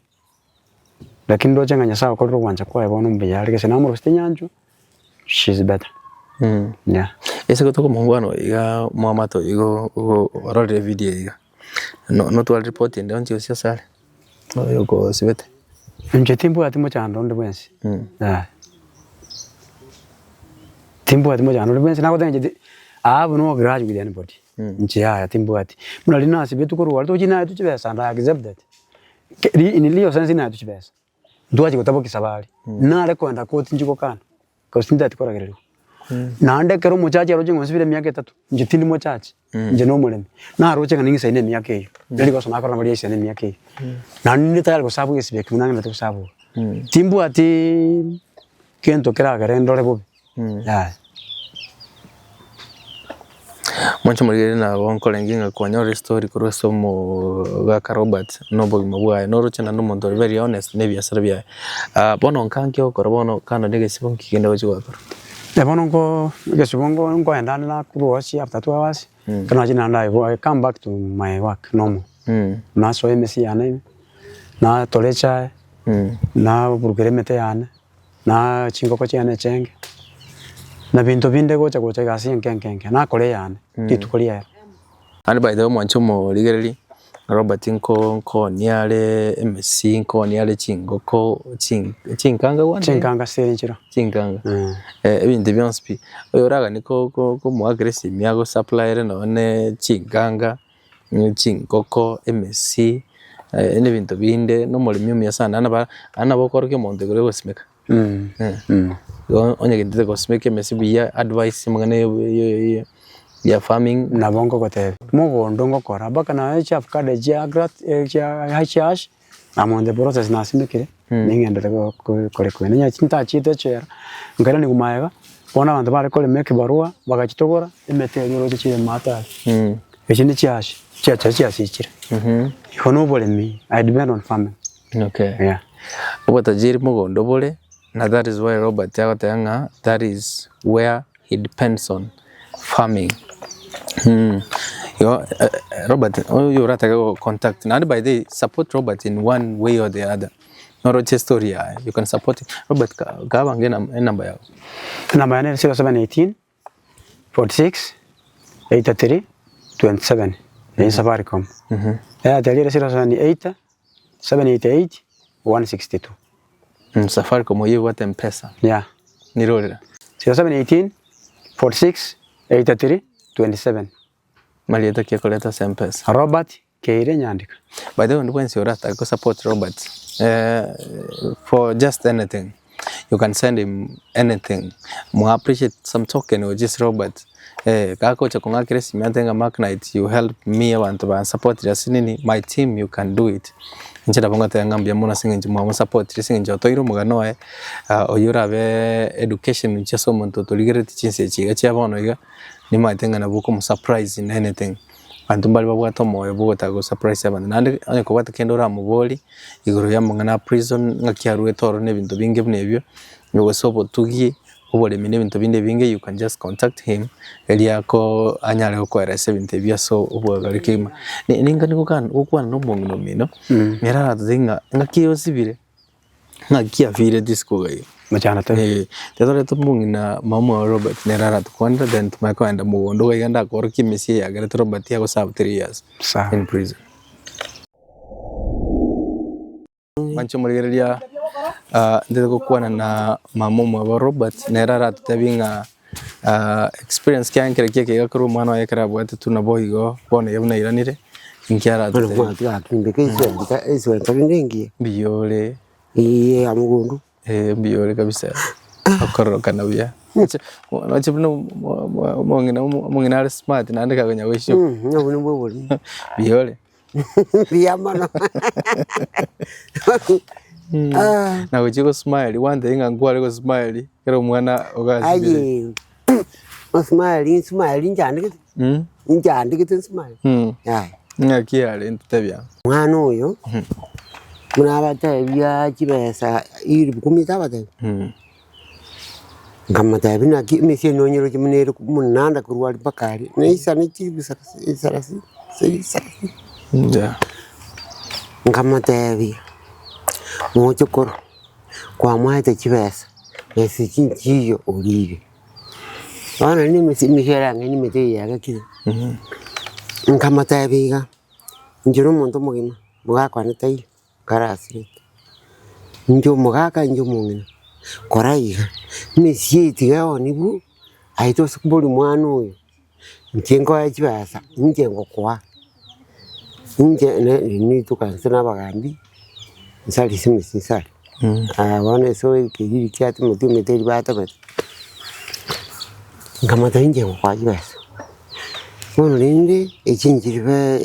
Lakini ndoche ng'a Nyasaye okorire ogwancha kwaye bono mbuya are gese namorosete nyanchwa, she is better. Yeah. Ase gotoka omongwana oyo iga omwamate oyo igo igo ororire evideo eye iga, no notware report ende onsi gose ase are, oyo okosibete? Inche timbwati mochando onde bwensi, yaya. Timbwati mochando onde bwensi nagoteba inche ti I have no grudge with anybody, inche yaya timbwati. Buna riria nasibetwe korwa aria tochi naetwe chibesa and I accepted. In real sense naetwe chibesa, ntwachia gotabokia safari, nare koenda koti nchie gokana, cause tintageti koragereriwa. Naende ekero omochache aroche ng'a onsibire emiaka etato, inche tindi mochache, inche na omoremi, naroche ng'a ning'isaine emiaka eyio, nari rigoso nakora nabo riaisane emiaka eyio. Naende ninde tayari gosabwa egesibo ekio buna ngenderete gosabwa iga. Timbwatiiii kento keragere ndore bobe, yaya. Mwanche morigererie nabo nkorenge ng'a kwanyora estory korwa ase omogaka Robert na obogima bwaye, noroche naende omonto ore very honest na ebiasara biaye. Bono nka nki ogokora bono kando na egesibo nki kende ogochi gokora? Bono nko egesibo nko nkoenda ande nakorwa osi after 2 hours, ekero nachire naende I come back to my work normal. Nasoa emesi yane ime, natora echae, naburukera emete yane. Na chingoko chiane echenge, na binto binde gocha gocha egasi enke enke enke, nakora eyane rituko riaye. Naende by the way omwanche omorigereria, Robert nko nkoonia are emesi, nkoonia are chingoko, chin chinkanga gwancha? Chinkanga ase enchera. Chinkanga, ebinto bionsi pi. Oyo oraganie ko ko komoakera esimi agosupplyere nonye ne chinkanga. Chingoko, emesi, na ebinto binde, na omoremi omuya sana naende naende nabo okorokia omonto igoro yogosimeka. Igo onye gentete gosimeka emesi buya, advice amang'ana ya farming. Nabo nkogotebia, mogondo ngokora mpaka naye chiavocado chia chia chiash I'm on the process nasimekire, ning'endete korekwa. Nonya ntachiete echela, nkairaniwa magega, bono abanto bare korema ekibarua, bagachitogora, emete eria oroche chire maate aria. Echi ne chiashi, chiacha chiasichire. Igo na oboremi, I depend on farming. Okay. Yeah. Obotajiri mogondo bore, na that is why Robert agoteba ng'a that is where he depends on farming. Igo Robert oyo oratake go contact naende by the way support Robert in one way or the other noroche estory yaye you can support him. Robert kabange enamba yago. Enamba yane ere 0718 46 83 27 eye Safaricom. Airtel ere 0780 788 162. Safaricom oyio ebwate mpesa Yeah. nirorera. 0718 46 83 27. Marieta ki ekoreta ase mpesa? Robert Keire Nyandika. By the way onde bwensi oratake go support Robert for just anything you can send him anything mo appreciate some token or just Robert gagocha kong'akera esimi ante ng'a Mark Knight you help me abanto bansapotire ase nini my team you can do it inche nabo ngoteba ng'a mbuya mono ase eng'encho mwamosapotire ase eng'encho otoire omogano oye oyio orabe education inche ase omonto otorigereretie chinsa echi iga chia bono iga nimanyete ng'a nabo okomosurprise in anything. Abanto mbare babwate omoyo bwa ogotaka go surprise abanto, naende onye kobwate kende oramoborie igoro ya amang'ana a prison ng'aki aruete ororo na ebinto binge buna ebio, gose obotugi, oboremi na ebinto binde ebinge you can just contact him erio ako anyare gokoeresa ebinto ebio ase obwagare kegima. Ninga nigo gokwana na omong'ina omino, nere aratotebie ng'a ng'aki osibire. Ng'aki afiirete isiko iga iga. Mochando tari. Eh, tiatorete omong'ina mama oye Robert nere aratukwanere then tumanye kogenda mogondo iga iga ndakorokia emesie eye yagerete Robert ago serve 3 years Sawa. in prison. Mwanche omorigereria ah, ndete gokwana na mama omwabo Robert nere aratotebie ng'a ah, experience kiaye nkere ki ekeiga korwa omwana oye ekero abwate tu nabo igo bono iga buna airanire, inki Bono aratotebie. mwatiga akimbeka eswenta eswenta rende engiya. Mbuya ore. Eye ya mogondo. Eh, mbuya ore kabisa, okororokana buya. Noche buna omong'ina omong'ina are smart naende kakonya goichoka. Obwo nobwo oborimo. Mbuya ore. Mbuya mono. Ah. Na gochia go smile, gwantebia ng'a nkware go smile ekero omwana ogasibire. Aye, osmile nsmile nchandegete, nchandegete nsmile, yaya. Ng'aki yarente tebia. Omwana oyo, buna abatebia chibesa elfu kumi tabatebia, nkamotebia naki emesii eye nonyeroche buna ere omonanda korwa aria mpaka aria, neisane chilifu sarasini sarasini. Nkamotebia, mochokoro, kwamoete chibesa, besa echi nchiyo orire. Bono rende emesi emesii ere ang'e nemete eye yagekire, nkamotebia iga, inche na omonto omogima, mogaka one taiyo, nkarasirete, inche omogaka inche omong'ina, kora iga, emesii eye tiga eonigwe, aye tose koboria mwana oyo, inche nkoe chibesa, inche ngokoa, inche ne nituka inse na abagambi, nsarise emesii nsare. Aya bono ase ekegiri kia Timothy omete eria batobete, nkamotebia inche ngokoa chibesa. Bono rende echi nchiribe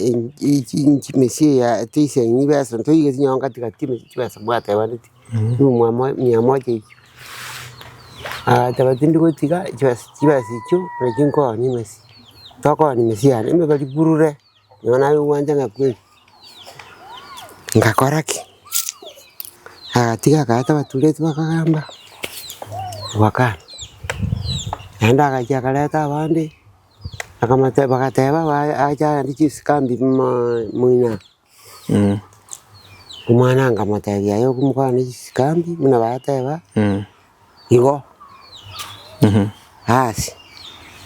echi emesie eye ya tisaini besa ntoigeti nonye katikati chibesa mwatebaneti, mia moja echio. Agateba tindi gotiga chibesa chibesa echio nachio nkooni emesie, tokooni emesie yane, emebari burure, nonye naye ogwancha ng'a kweri. Ngakora ki? Agatiga agaeta abatureti bakagamba, bakana. Naende agachia akareta abande, akamotebia bagateba ache aende chiskambi moina. Omwana nkamotebia aye okomokwana chiskambi buna bateba, igo. Basi,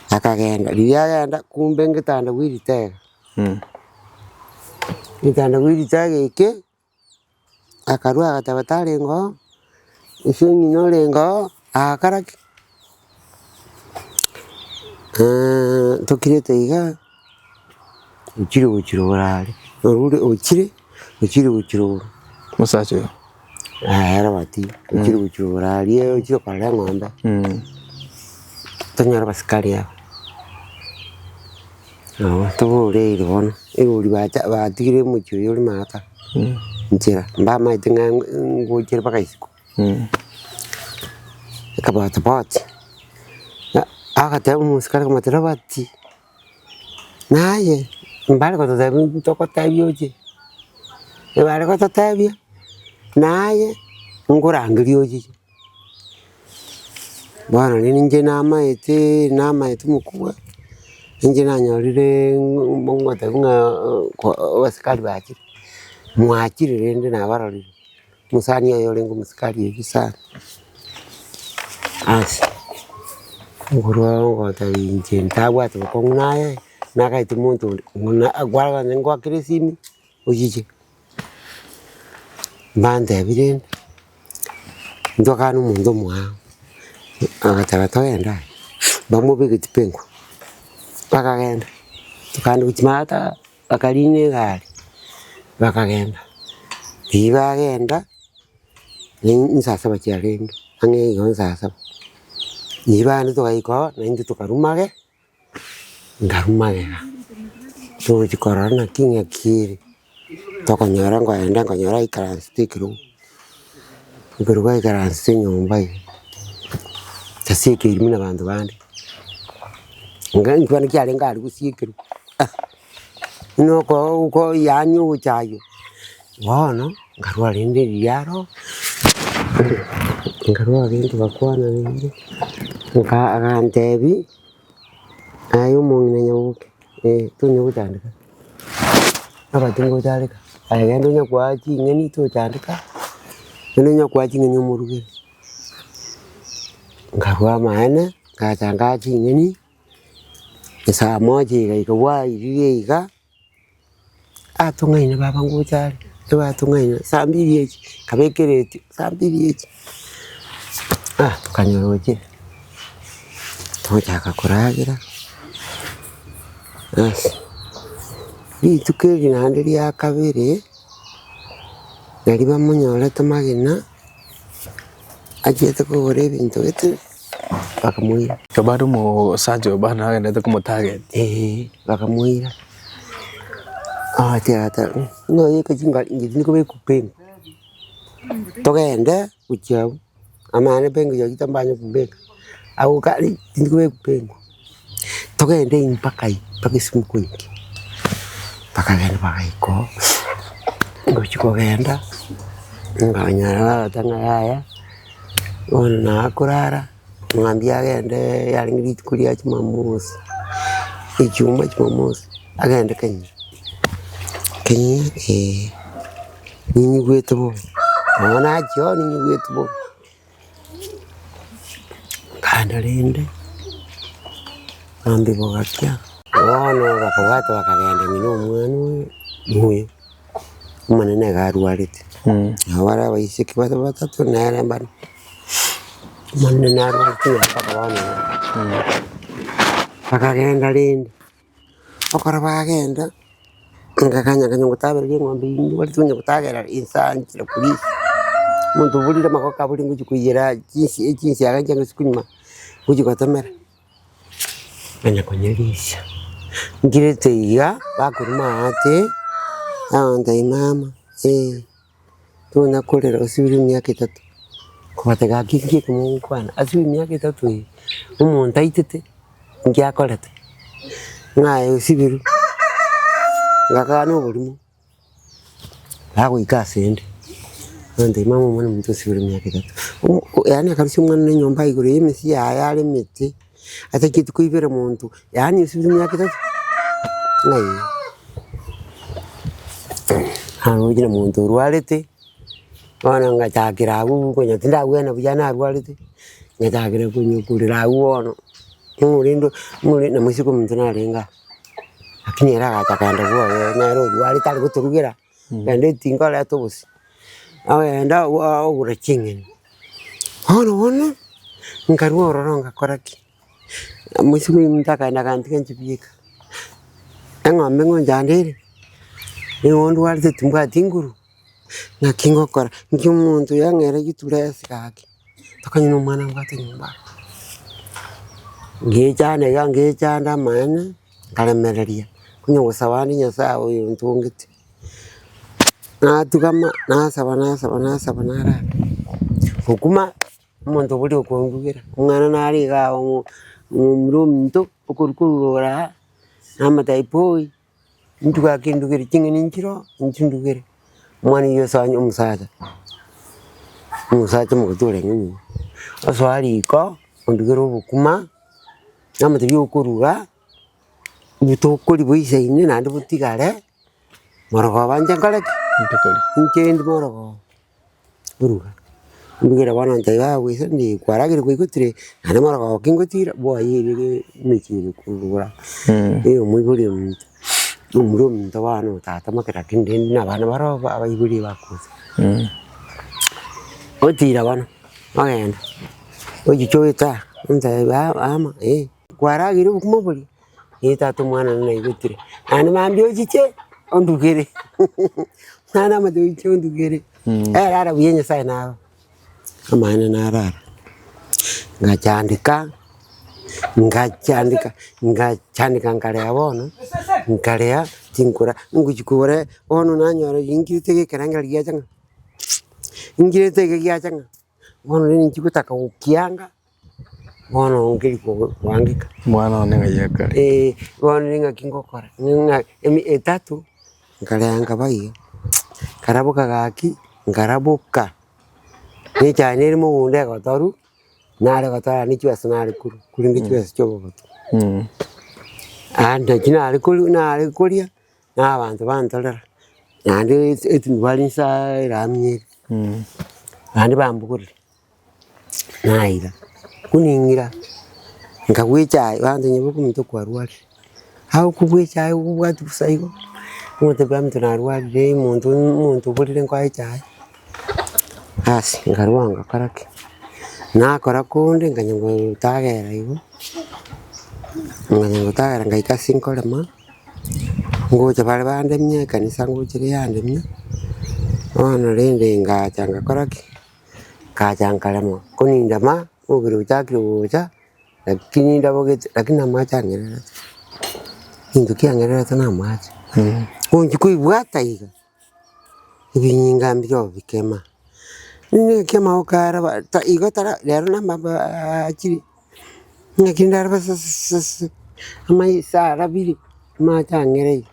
akagenda, riria agenda kumbe ngetanda bwa eritega. Getanda bwa eritega eke. Akarua agateba tarenge oo, ase ong'ina orenge oo, agakora ki? Tokirete iga, ochire gochirora aria, orure ochire, ochire gochirora. Omosacha oyo. Yaya Robert, ochire gochirora aria ochire korora eng'ombe, tonyore abasikari aba. Nabo toboreire bono, erori bacha batigire omochie oyo ore maata, nchera, mbamaete ng'a ngochere mpaka isiko. Ekabotiboti, agateba omosikari akamotebia Robert, naye mbare gototebia ntogotebia oche, ebare gototebia naye nkorangeria ochiche. Bono rende inche namaete namaete omokubwa. Inche nanyorire ngotebiwa ng'a abasikari bachire, mwachire rende nabarorire, omosani oye orenge omosikari oyio sana. Asi, nkorwa ngotebia inche ntabwate bokong'u naye, nagaete omonto onde, buna kwarora ngoakera esimi, ochiche. Mbantebie rende, ntokane omonto omoao, agateba togende aye, mbamobegeti pengo, bakagenda, tokande gochia maate aa, bakarina egari, bakagenda, riria bagenda, nsaa saba chiarenge, ang'e igo nsaa saba, riria bagenda togaika oo, naintwe tokarwa mage. Nkarwa magega, togochia korora naki ng'aki ere, tokonyora nkoenda nkonyora aikaransete ekerogo, ekerogo aikaransete nyomba iga, tasiekeiri buna abanto bande, nka ekiagera kiarenge aria gosiekerwa ah, buna oko oko yaani ogochaywa, bono nkarwa rende riria aro, nkarwa rende togakwana rende, nka agantebia. Aye omong'ina nyaboke, eh, tonya gochandeka, abato ngochareka, aye genda onya kwaa ching'eni tochandeka, genda onya kwaa ching'eni omorugere. Nkarwa amaene, ngacha nkaa ching'eni, esaa moja egaika bwairire iga, atong'aine baba ngocha are, ebatong'aine saa mbiri echi, nkabeka eretio saa mbiri echi, ah tokanyora ochire, togochaka koragera, basi, rituko eri naende ria kabere, naria bamonyorete magena, achiete kogora ebinto gete, bakamoira. Bado omosacha oyo bado nagenderete komotarget. Eeh, bakamoira, agateba ata ng'a oyeke chingari inche tindi kobekwa pengo, togende gochia abwo, amang'ana epengo yaito mbanye kobeka, abwo kare tindi kobekwa pengo, togende mpaka ime mpaka esimu koingia, bakagenda bagaika oo, ngochia kogenda, nkanyora bagoteba ng'a yaya, bono nakorara. Mambia agende yarenge rituko ria jumamosi, echuma jumamosi, agende Kenya, Kenya eh, ninyigwete bobe, nonya nachia oo ninyigwete bobe. Nkaenda rende, mambia bogakia, bono bakabwata bakagenda ng'ina omwana oyo, moyo, omonene iga arwarete, nabo bare abaiseke baria batato nere mbare. Omonene narwarete ng'a mpaka bono iga. Bakagenda rende, ekero bagenda, ngakanya kanya gotabereria eng'ombe eywo nigo onye gotagera inse anchire korisia, omonto oborire amagoko abori ngochia koiyera chinsi chinsiaga chiange chikunywa, ngochia gotemera, konya konyerisia. Nkirete iga, bakorwa maate, bagontebia mama eh. Tonya korera osibire emiaka etato, kobatebia gaki inki eke mogokwana, asibire emiaka etato eye, omonto aitete, inki akorete? Ng'a aye osibirwe, ngakana oborimo, bagoika asende, bagontebia mama omwana ominto osibire emiaka etato, yaani akarusia omwana na enyomba igoro ya emesi yaye aremete, atacheti koibera monto, yaani osibire emiaka etato, ng'a ee. Naroche na monto orwarete, bono ngachakera abwo konya tindabwena buya narwarete, ngachakera konya korera abwo bono, ng'o rende ng'o rende na moiseke ominto narenge aa, lakini ere agacha akaenda bwoye nere orwarete are gotorugera, naende etinga oreta obosie, ogenda ogora ching'eni. Bono bono, nkarwa ororo ngakora ki. Omoiseke oyio omonto akaenda agantiga inche bieka, eng'ombe ng'o nchande ere, nigo ndwarete timbwati nguru, naki ngokora, nki omonto oyo ang'ere rituresi gaki, tokonye na omwana mbwate nyomba aa. Ngechanda iga ngechanda amaene, nkaremereria, konya gosaba ande nyasaye oyo ontongete, natugama nasaba nasaba nasaba narara, gokuma. Omonto oboria okongugera, omwana nare igaa omomura ominto, okorwa korwa igoro aa, namotebia boy, intwe gaki ndugere ching'eni nchiroo, inchu ndugere, omwana oyio osoa omosacha, omosacha omogotu orenge nyuma, osoa riko, ondugere obokima, namotebia okoruga. Tokori boisaine naende botigare, morogoba inche nkore ki? Ntekori. Inche ndi morogoba, oruga. Ndugere bono ntebi baba goisa ndi kwaragire kwaigotire, naende morogoba ki ngotira, bwaye emechie ere korora, omoibori ominto, omura ominto bono tata moke lakini rende na abana baroo abaibori bakocha. Otira bono, ogenda, ochiche oeta, ontebi baba mama eh. Kwaragire obokima boria? Ee tata omwana one naigotire. Naende mambia ochiche ondugere, naende amate ochiche ondugere. Erara buya Nyasaye naro, amaene narara. Ngachandeka, ngachandeka, ngachandeka nkarea bono, nkarea tinkora, ngochia kogora bono nanyora rinkirete gekerengererio giacha ng'a, nkirete iga giacha ng'a, bono rende ninchi gotaka gokianga. Bono nkeri koangeka. Mwana one ng'ai akare. Eh, bono ning'aki ngokora, ng'a emi etato, nkarea nkaba iga, nkaraboka gaki, nkaraboka, na echae nere mogondo egotoru, nare gotora ne chibesa nare korwa, korende chibesa chia obogotu. Naende nachi nare korwa nare koria, na abanto bantorera, naende etundubari nsa eraminyere, naende bambogoreria. Naira, kuning'ira, nkagwa echae, banto nyaboku omonto kwarwarire, agokogwa echae okobwati bosa igo, ogotebia omonto narwarire omonto omonto oborire nkoe echae, asi nkarwa ngakora ki, nakora konde nkanya gotagera igo, nkanya gotagera ngaika ase nkorema, ngocha bare bandemia ekanisa ngochire yandemia, bono rende ngacha ngakora ki. Nkacha nkarema, konindama, omobere ochakire gocha, lakini ndabogete, lakini amache ang'ererete, egento kiang'ererete na amache. Gonchi koibwata iga, ebinyinga mbire bikema, naki amaboko araba ta igo tara rero namaba achire, naki ndaraba sasasasa, amaiso arabire, amache ang'ereire,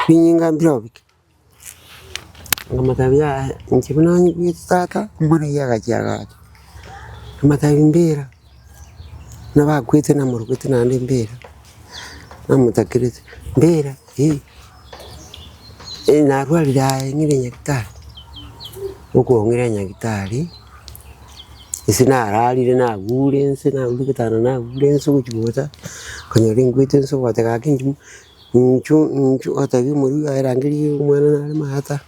ebinyinga mbire bike. Nkamotebia yaya inche buna nyigwete tata, omwana oyio agachia agacha, nkamotebia mbera, buna bakwete namorogete naende mbera, namotakerete, mbera eh, narwarire aye ng'ire nyagetari, okong'ira nyagetari, ase nararire nagure nse nagure egetanda nagure nse gochia gocha, nkanyora nigwete nse ogoteba gaki inche. Inchuo inchuo otebie omorwire aye rangeria omwana nare maata,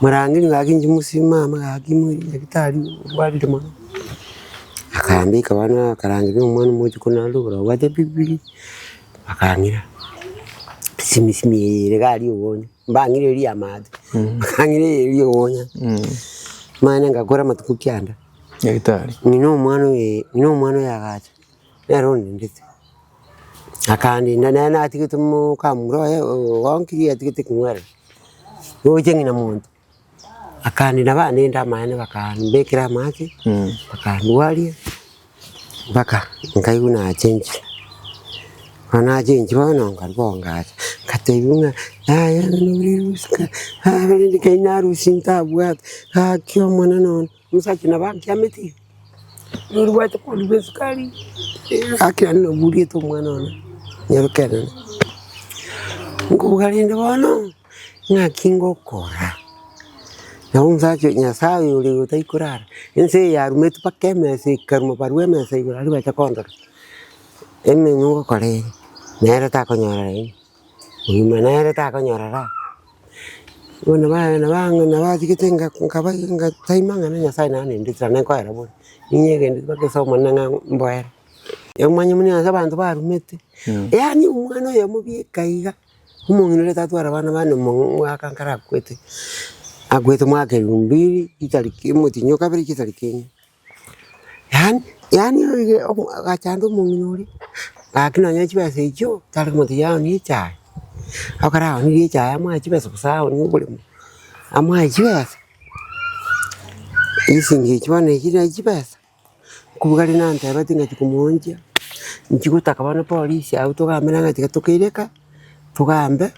morangerie gaki inche mosii mama gaki moire nyagetari orwarire mono. Akambeka bono akarangeria omwana omochoko nare igoro obwate epikipiki, akang'ira simi simi eye ere iga aria ogonya, mbang'ire eria ya maate, bakang'ira eye eria ogonya, mani ngakora amatuko kianda, Nyagetari. ng'ina omwana oye ng'ina omwana oyo agacha, nere ondendete. Akandinda nere natigete mokamura oye ogonkiri atigete king'werere, roche ng'ina monto, akandinda bandenda amaene bakambekera amache, bakandwaria, mpaka nkaigwa nachenchire. Ekero nachenchire bono nkarwa bongacha, nkatebiwa ng'a yaya rende ekero narusia ntabwate, gaki omonene one, omosacha nabo ankiamete iga. Norwate korwa esukari, gaki naende noburiete omwana one, nyaroke enene. Nkobuga rende bono, ng'aki ngokora, nabo omosacha oyo Nyasaye oyo ore igoro taikorara, ense eye yarumetwe mpaka emesa ekaruma barwa emesa igoro aria bacha kondora, emenwa ngokora ere, nere takonyora raini. Obogima nere takonyora raha, bono nabatigete nkaba ngataima ng'a na Nyasaye nanendete naende nkoera bore, ninyegenete mpaka ase Omonene ng'a mboere. Omanye buna ase abanto barumete, yaani omwana oyomo bieka iga, omong'ina oria tatwara abana bane omwaka nkare akwete, akwete omwaka elfu mbili chitariki omotienyi o kabere chitariki inye. Yaani yaani agachanda omong'ina oria, gaki nonye chibesa echio, tari komotebia aonie echae, ekero aonirie echae amoe chibesa gose aonie oboremo, amoe chibesa, risingi echi bono echi nachi chibesa, nkobuga rende nantebeti ng'a chikomoonchia, nchigotaka bono polisi abwo togambere ng'a tiga tokeireka, togambe,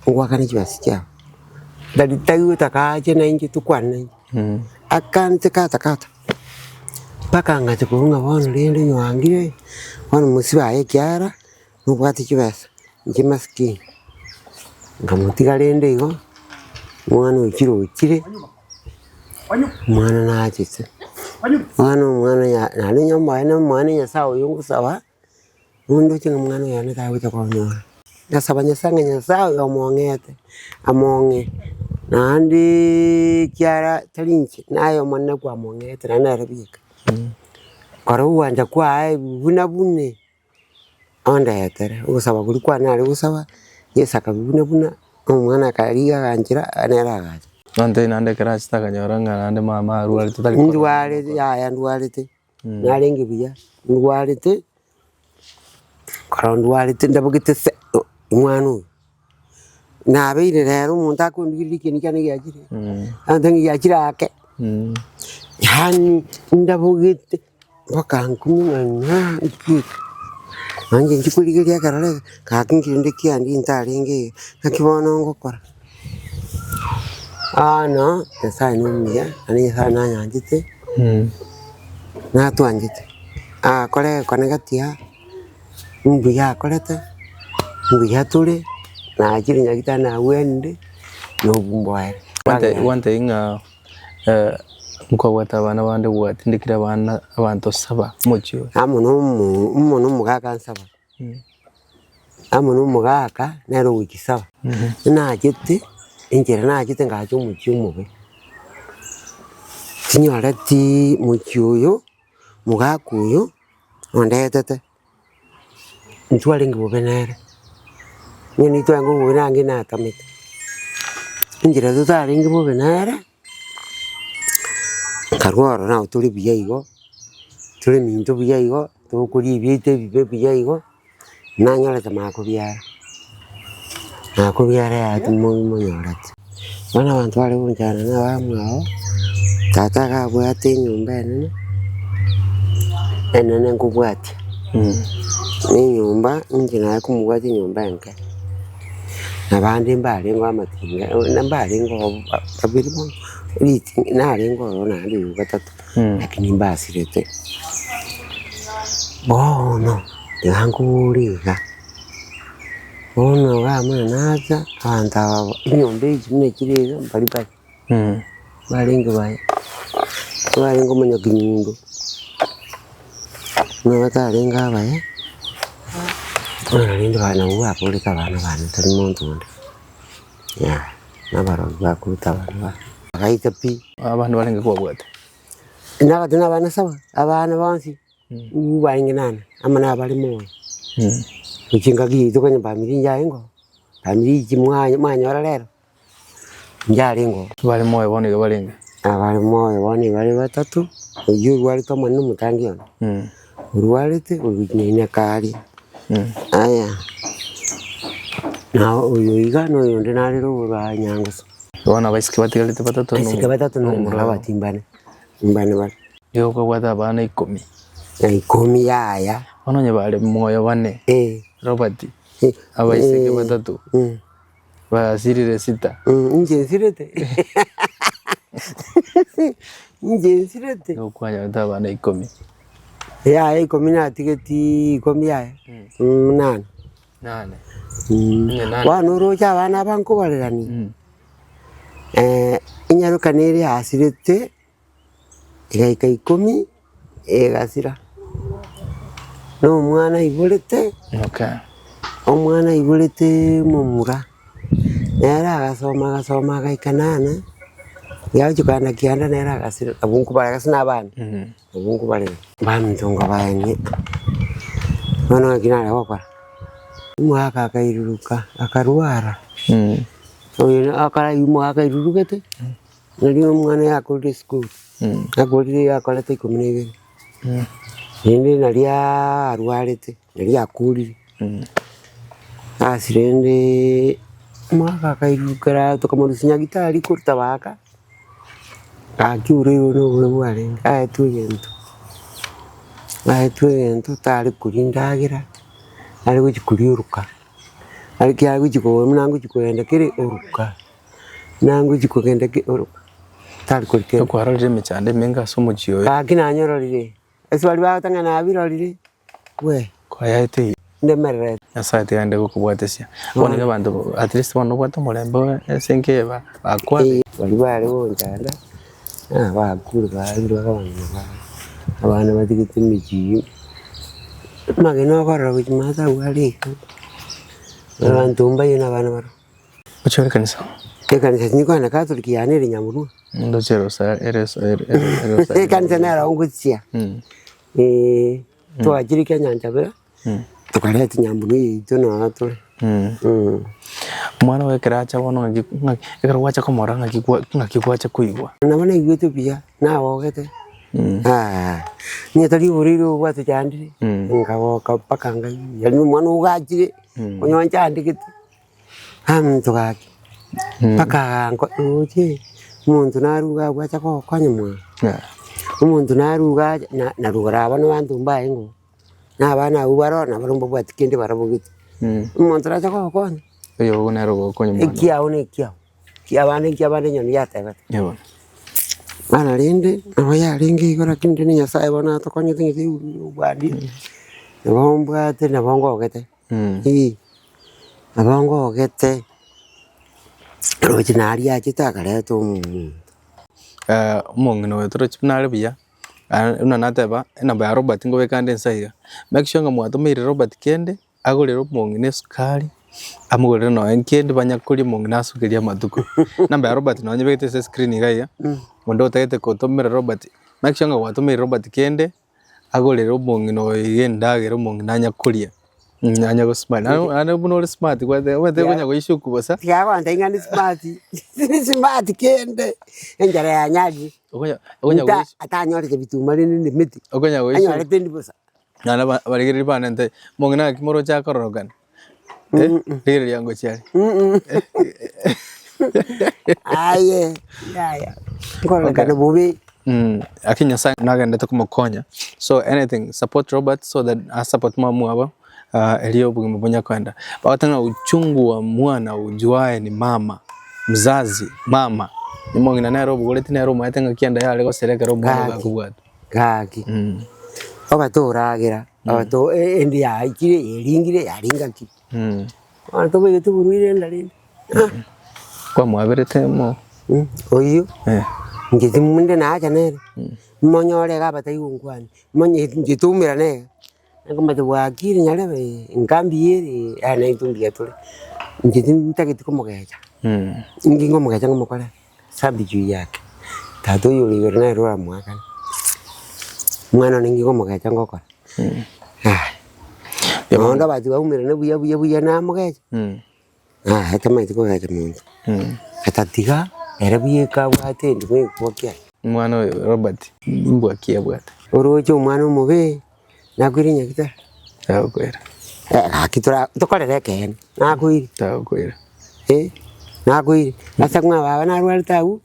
ngoakane chibesa chiago. Tari tari gotaka ache nainche tokwane nainche. Akanche kata kata, mpaka ngacha korwa ng'a bono rende onye oangire, bono mosibe aye ekiagera nobwate chibesa. Inche masikini, nkamotiga rende igo, omwana ochire ochire, omwana nachete. Bono omwana ya naende onye omoene omoene Nyasaye oyo ngosaba, nondoche ng'a omwana oyo one tagocha konyora. Ngasaba Nyasaye ng'a Nyasaye oyo omong'ete, among'e naendeeee ekiara tari inche, naye omonene kwamong'ete naende nere bweka. Kora ogwancha kwaye buna bune. Ondetere, ogosaba koria kwane nare gosaba, Yeso akabibuna buna, omwana akarigia aganchera, nere agacha. Nonte naende ekero achete akanyora ng'a naende mama arwarete tari korora. Ndwarete yaya ndwarete, narenge buya, ndwarete, ekero ndwarete ndabogete se omwana oyo, nabeire rero omonto akondigereria ekieni kiane giachire, abanto ng'a giachire ake, yaani ndabogete. Mpaka nkumia ng'a nki, nainche inche korigereria ekerore iga, gaki nkende kiande ntarenge iga, naki bono ngokora. Bono, Nyasaye na omuya, naende Nyasaye nanyanchete, natwanchete, agakora egekone gati aa, mbuya akorete, mbuya tore, nachire nyagetari nagwenire, na obomboere. Gwantebia ng'a. Nkwabwate abana bande gwatindekire abana abanto saba omochie oyo. Amo na omo amo na omogaka nsaba, amo na omogaka nere ogochia saba. Nachete, enchera nachete ngacha omochie omobe, tinyoreti mochie oyo, mogaka oyo ondetete. Intwarenge bobe nere, onye nitwarenge bobe nange natamete, enchera totarenge bobe nere, nkarwa ororo nabo tore buya igo, tore minto buya igo, tokoria ebiaito ebibe buya igo, nanyorete makobiara, makobiara yaya timomonyoreti. Bono abanto bare gochana na abamwabo, tata iga abwate enyomba enene, enene nkobwatia, na enyomba inche naye komobwatia enyomba enke, na abande mbarenge amatinga na mbarenge oo babere bono, ritinga narenge ororo naende oyo gatato, lakini mbasirete. Bono, iga nkobora iga. Bono iga buna nacha, abanto aba enyomba echi buna echire iga mbari bare, barenge baye, barenge omonyakenyundu, buna batarenge abaya, bono rende nabwo bakorete abana bane tari monto onde, yaya, nabarobwo bakorete abana bane. Bagaita pi. Abande barenge kobabwata. Nabate nabana saba, abana bonsi. Barenge nane amo nabare moyo, gochia engaki yaito konya famiri nyarengo, famiri echi mwanyora rero, nyarengo. Bare moyo bono iga barenge? Abare moyo bono iga bare batato, oyio orwarete omonene omotangi one, orwarete oyo nyakari, aya, na oyo iga na oyonde narere oborwa nyangusu. Bono abaiseke batigarete batato na Abaiseke batato na omomura oyomo. abati mbane, mbane bare. Nigo okobwate abana ikomi. Na ikomi yaya. Bono onye bare moyo bane, Eh. Robert, Eh. abaiseke Eh. batato, Mm. basirire sita. Mm, inche nsirete. Inche nsirete. Nigo kwanyorete abana ikomi. Yaya ikomi natigeti ikomi yaya, mm, nane. Nane. Mm. Onye nane. Bono oroche abana aba nkobarerania, Mm. enyaroka nere yasirete. Egaika ikomi, egasira. Na omwana aiborete, Okay. omwana aiborete momura, nere agasoma agasoma agaika nane, yagochia kogenda kianda nere agasira, abwo nkobarera ase na abana, abwo nkobarera. Baminto nkobaenie, bono naki nare gokora, omogaka akairuruka, akarwara, oyo akara omogaka airurugete. Nario omwana yakorire esukuru, akorire yakorete ikomi na ibere, rende naria arwarete, naria akorire, ase rende omwaka akairukera tokamorusia nyagetari korwa tabaka, gaki ore igo na obobe bwarenge, aetwe egento, aetwe egento tare koria endagera, are gochia koria oruka, are kiaye gochia kogenda buna agochia kogenda kere oruka. Nangochia kogenda ki oro tari korikera. Okwarorire emechando emenge ase omochie oyo. Gaki nanyororire, ase baria bagoteba ng'a nabirorire, we. Kwayaete. Ndemererete. Nyasae tiga aende gokobwatesia. Bono iga abanto at least bono nobwate omorembe ase enka eye bakwabire. Baria bare gonchanda, bakure barure abang'ina babo, abana batigete emechie eyio, amagena okorora gochia maate abwo are iga, abanto mbaye na abana barobwo. Oche ore ekanisa? Ekanisa tinkogenda Catholic yane ere Nyamurua. Ndoche ere osa ere ere ere osa. Ekanisa nero ngochia, twachire Kenyancha bera. Tokareta enyambu yaito noro tore. Omwana oyo ekero acha bono ng'aki ng'aki ekero gwacha komorora ng'aki gwa ng'aki gwacha koigwa. Nabo naigwete buya, nagogete, onye tari oborwaire obo bwatochandire, nkagoka mpaka nkaigwa yaani omwana ogachire, onye onchandegete, amonto gaki, mpaka nko roche, omonto naruga abwo acha gokonya mwane, omonto naruga acha na narugora abana abanto mbaye ng'o. Na abana abwo baroo nabarobwo mbabwati kende barabogete. Omonto orache gogokonya, Oyo ogo nere ogokonya omwana. ekiao na ekiao, kiabande nkiabande enyoni yatebete. Eeh. Bono rende, nabo yarenge igo lakini rende Nyasaye bono atokonyete ng'a obwandi, nabo mbwate nabo ngogete, eh, nabo ngogete, roche naria achete akareta omonto. Omong'ina oyo torochi buna are buya. Buna nateba, enamba ya Robert nkobeka ande inse aiga, make sure ng'a mwatomeire Robert kende, agorere omong'ina esukari, amogorere nonye kende banya koria omong'ina asukerie amatuko. Enamba ya Robert nonye nyebegete ase escreen iga iga, onde otagete kotomera Robert, make sure ng'a gwatomeire Robert kende, agorere omong'ina oyo iga endagera omong'ina anya koria. Anya go smart naende buna ore smart gwateba omanyete okonya goishuku bosa. Tiga gontebia ng'a ndi smart, tindi smart kende, enchara yanyarire. Okonya okonya Nta goisu atanyorete bituma rende ndemeti, okonya goisu anyorete ndi bosa. Naende aba abarigereria bane nte mong'ina ng'aki moroche akororokana eh, rigereria ngochia are. Aye yaya, nkororekana bobe. Lakini Nyasaye nagenderete komokonya so anything support Robert so that a support mamwabo erio obogima bonya koenda. Bagoteba ng'a uchungu wa mwana ujuaye ni mama mzazi mama omong'ina nere obogoreti nere omanyete ng'aki enda yare gosera ekero omwana oyo Gaki. akobwatwa. Gaki, oba toragera, oba to endi yaikire yeringire yaringa ki. Bono tobegete oborwaire enda rende. Kwamwaberete mo. Oyio, inche timunde nacha nere, monyore iga abatari gonkwania, monye inche toumerane iga, nkomanya bwakire nyarebe eh, nka mbuya ere eh, aye naintwe mbuya tore, inche tintageti komogecha, inki nkomogecha ngomokore sabi juu yake, tata oyo ore igoro nere oramoakane, omwana one inki nkomogecha ngokora, aya. Nonya abanto baumerane buya buya buya namogecha. Aya tamaeti kogecha monto, atatiga ere bweka abwate endi bwekwa kiaye. Omwana oyo Robert mbwa ki abwate? Oroche omwana omobe, nakoire nyagetari. Tagokoira. Gaki tora tokorere ekeene, nakoire. Tagokoira. Eh, nakoire, ase ng'a baba narwarete abwo,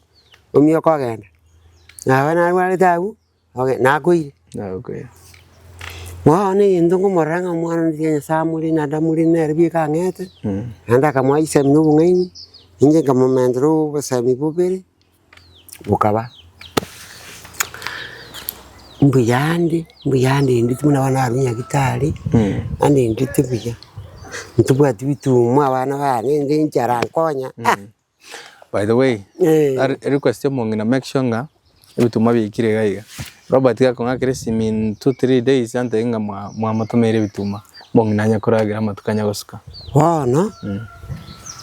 omia okogenda, baba narwarete abwo. Oge nakoire. Nakoire. Bono egento nkomorora ng'a omwana onde tiga Nyasaye amorende naende amorende nere bweka ang'ete, naende akamoa chisemi na obong'aini, inche nkamomentera obosemi bobere, bokaba. Mbuyande, mbuyande inde buna bono narwa nyagetari, andendete buya, ntobwati bituma abana bane inde enchara nkonya ah. By the way, Eh. request ya omong'ina make sure ng'a ebituma biaikire iga iga. Robert gakong'akera esimi in two three days antebie ng'a mwa mwamotomeire ebituma, omong'ina anya koragera amatuko anya gosuka. Bono,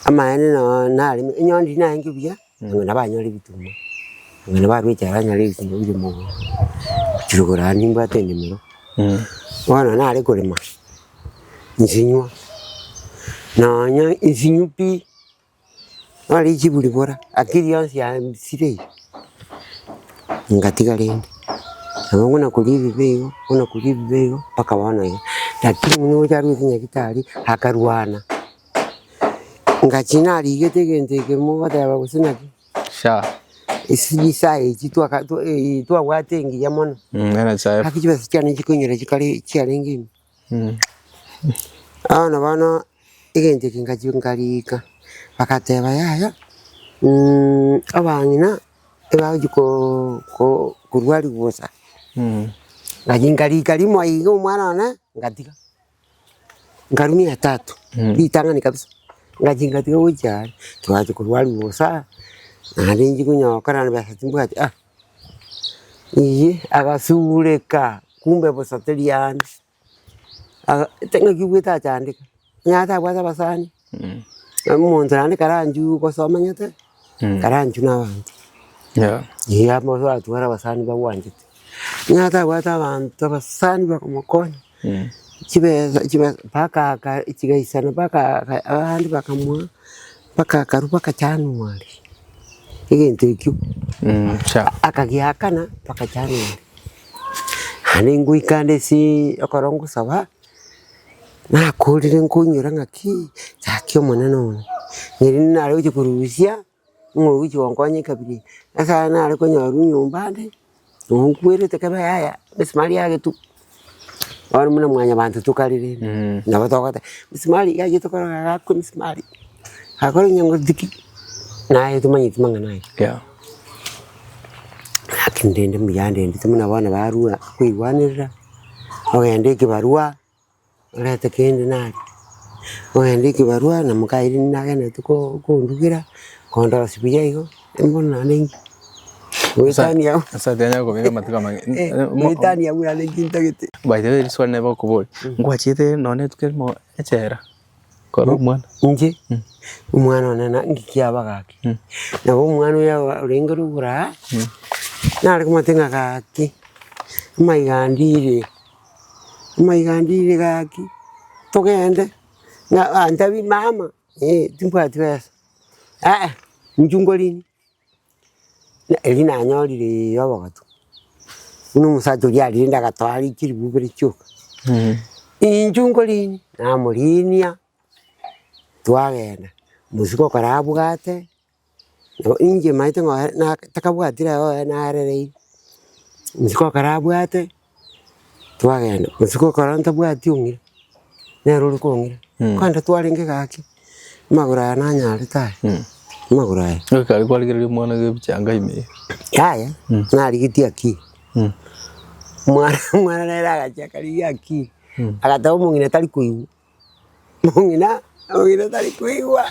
amaene noo nareme onye ndiri narenge buya, ang'e nabanyore ebituma, ang'e nabarwa echara banyore ebituma bire mogondo, gochia rogoro aa nimbwate endemero. Bono nare korema, nsinywa, nonya nsinywa pi. Bono richibu ribora, akili yonsi yansire iga, ngatiga rende, nabo buna koria ebibe igo, buna koria ebibe igo, mpaka bono iga. Lakini buna ocha arwete nyagetari, akarwana, ngachia narigete egento eke mogoteba gose naki, Sha. ase chinsa echi twaka twa twabwate engiya mono, NHIF. gaki chibesa chiane chikoinyora chikare chiarenge ime. Bono bono egento eke ngachia nkarika, bagateba yaya abang'ina ebagochia ko- ko- korwariwa bosa. Ngachia nkarika rimo iga omwana one, ngatiga. Nkarwa mia tatu, ritang'ani kabisa, ngachia ngatiga gochia aria, twachia korwariwa bosa, naende inche konyokora naende besa timbwati ah, iyie agasureka kumbe bosa teri ande, aga ng'aki obwete achandeka, onye tabwate abasani, omonto naende karanchwe gose omanyete, karanchwe na abanto. Eeh amo oratware abasani bagwanchete, onye tabwate abanto abasani bakomokonya. Chibesa chibesa mpaka aka chigaisana mpaka aka abande bakamoa mpaka akarwa mpaka January, egento ekio akagiakana mpaka January. Naende ngoika ande ase ekero ngosaba, nakorire nkoinyora ng'aki, gaki omonene one, neri nare gochia korusia. Ng'a ogochia gonkonya ekabira eye, ase aya nare konyorwa enyomba ande, nonya nkwerete kebe yaya, emesimari yagetwa, bono buna mwanyabanto tokare rende, nabo togoteba, emesimari iga aywo tokorora iga agakwa emesimari, agakora onye tiki, naye tomanyeti mang'ana aya. Yeah. Lakini rende mbuya ndendete buna bono barua koigwanerera, ogende ekebarua. Orete kende naria, ogende ekebarua na moka Irene nagenderete ko- kondugera, kondosia buya igo, mbono naende inki, goetania abwo Nyasae tiga kobeka amatuko amange. goetania abwo naende inki ntagete. By the way riswali nabo okoboria, ngwachete nonye rituko erimo echela korwa omwana? Inche, omwana one na inki kiaba gaki, nabo omwana oyo orenge rogoro aa, nare komotebia ng'a gaki, amaiga andire. Amaiga andire gaki, togende, ng'a antebi mama eh timbwati besa, eh inchuo nkorine, erio nanyorire obogotu, buna omosacha oria arinde agatoa chiribu ibere chioka, inchuo nkorine, namorinia, twagenda, mosike okora abwate. Nabo inche maete ng'a na takabwatire aye narereire, mosike ekero abwate, twagenda, mosike ekero ntabwati ong'ira, nere ore kong'ira, kande twarenge gaki, amagoro aya nanyarete aya, amagoro aya. Ekero kwarigereria omwana iga ebichanga ime iga. Yaya, narigetie akili, omwana omwana nere agachia akarigia akili, agateba omong'ina tari koigwa. Omong'ina, omong'ina tari koigwa.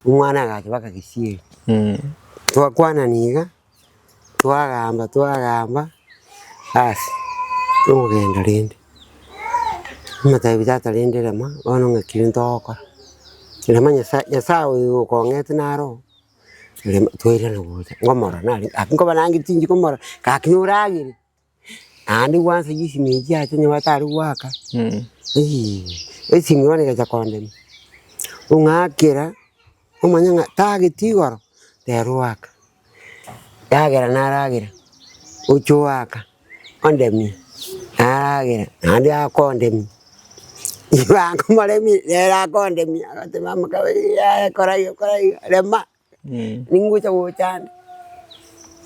Omwana agacha mpaka gesieri, twakwanani iga, twagamba twagamba, basi togenda rende. Namotebi tata rende rema bono ng'aki rende togokora, rema nyasae nyasae oyo okong'ete naro oo, rema twairana gocha, nkomorora narenge, gaki nkoba nange tinchi komorora, gaki noragere. Naende gwansa chisimi echi chiacha onye batari goaka, esimi bono egacha kondemia, ong'akera, omanye ng'a tageti igoro, rero oaka, yagera naragera, ocha oaka, ondemia, naragera, naende akondemia, igo akomoremia, rero akondemia, agoteba mama yaya kora iga kora iga, rema. Ningocha gocha ande,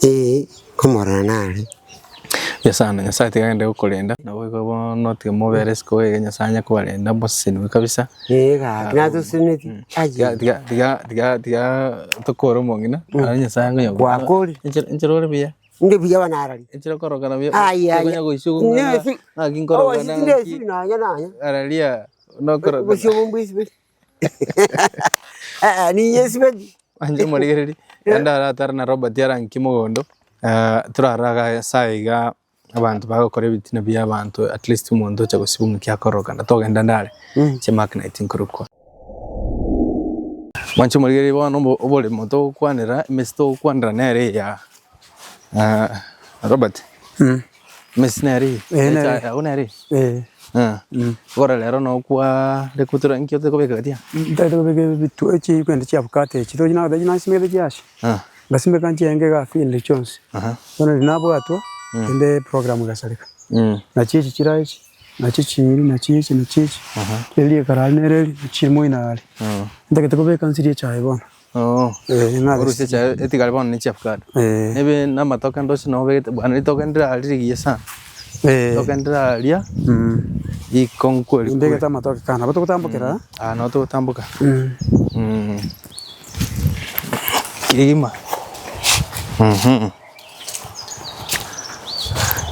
ee, komorora nare. Nyasae Nyasae tiga agende gokorenda, naboigo bono tiga mobere isiko iga Nyasae anye kobarenda mosesenigwe kabisa. Ee gaki natoseseneti, aye. Tiga tiga tiga tiga tiga tokore omong'ina, naro Nyasae akonya Gwakore. Enchera enchera ore buya. Inde buya bono arari. Enchera okorokana buya, Aye aye. okonya goisia okong'ana Nesi, ng'aki nkorokana obosi ng'aki, tindesiri nonya nonya. araria nokorokana. Obosio obo mbwesibeti. Ninyesibeti. Inche omorigereria, naende aratare na Robert aranki mogondo, torarore iga ase aiga abanto bagokora ebitina bia abanto at least omonto ocha gosibwa ng'aki akororokana togenda nde are, inche Mark Knight nkorokwa. Mwanche omorigereria bono obo oboremo togokwanera, emesi togokwanera nere eya Robert, emesi nere eye, Eh, nere. echae yago nere eye. Eh. Bono rero nokwaa rikutura inki otari kobeka gati aa? Ntagete kobeka ebitu echi kende chia avocado echi tochi nagoteba nasimegete chiacha, ngasimeka nchienge igaa field chionsi, bono riria nabwatwa, rende program egasareka. Nachi echi chira echi, nachi chiiri, nachi echi, nachi echi, eri riekara aria nere eri, nachi chiri moino aria. Ntagete kobeka nsirie echae bono. Eh, ng'a Orusie echae etigare bono ne chiavocado. Eh. Ebe na amatoke ande onsi nabo obegete bwana ritoke ndiraria rigiya sana. Eh. Ritoke ndiraria rikong'u kweri kweri. Nimbegete amatoke kando, nabo togotambokera. Ah nabo togotamboka. Kegima.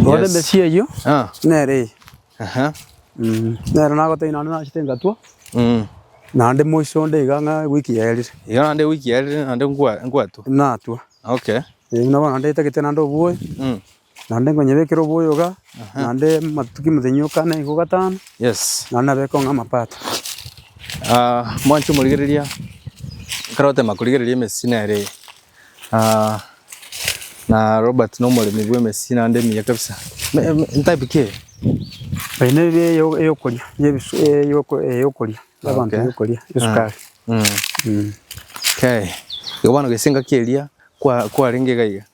Bono Yes. emesi eyio, Ah. nere eye. Aha. Nere nagotebia naende nachete ngatwa, naende moiso onde iga ng'a ewiki yaerire. Igo naende ewiki yaerire naende nkwa nkwatwa? Natwa. Okay. Buna bono naende etagete naende obuoyo, naende nkonyebekera obuoyo iga, naende amatuko omotenyi o kane igo gatano, Yes. naende nabeke ng'a amapato. Mwanche omorigereria, ekero ogotema korigereria emesii nere eye. Na Robert na omoremi bwa emesii naende emiya kabisa. Ntype ki eye? Eye nere eyo eyokoria, yebisu eyoko eyokoria, abanto Okay. yokoria, esukari. Okay. Igo bono gese engaki eria kwa kwarenge iga iga,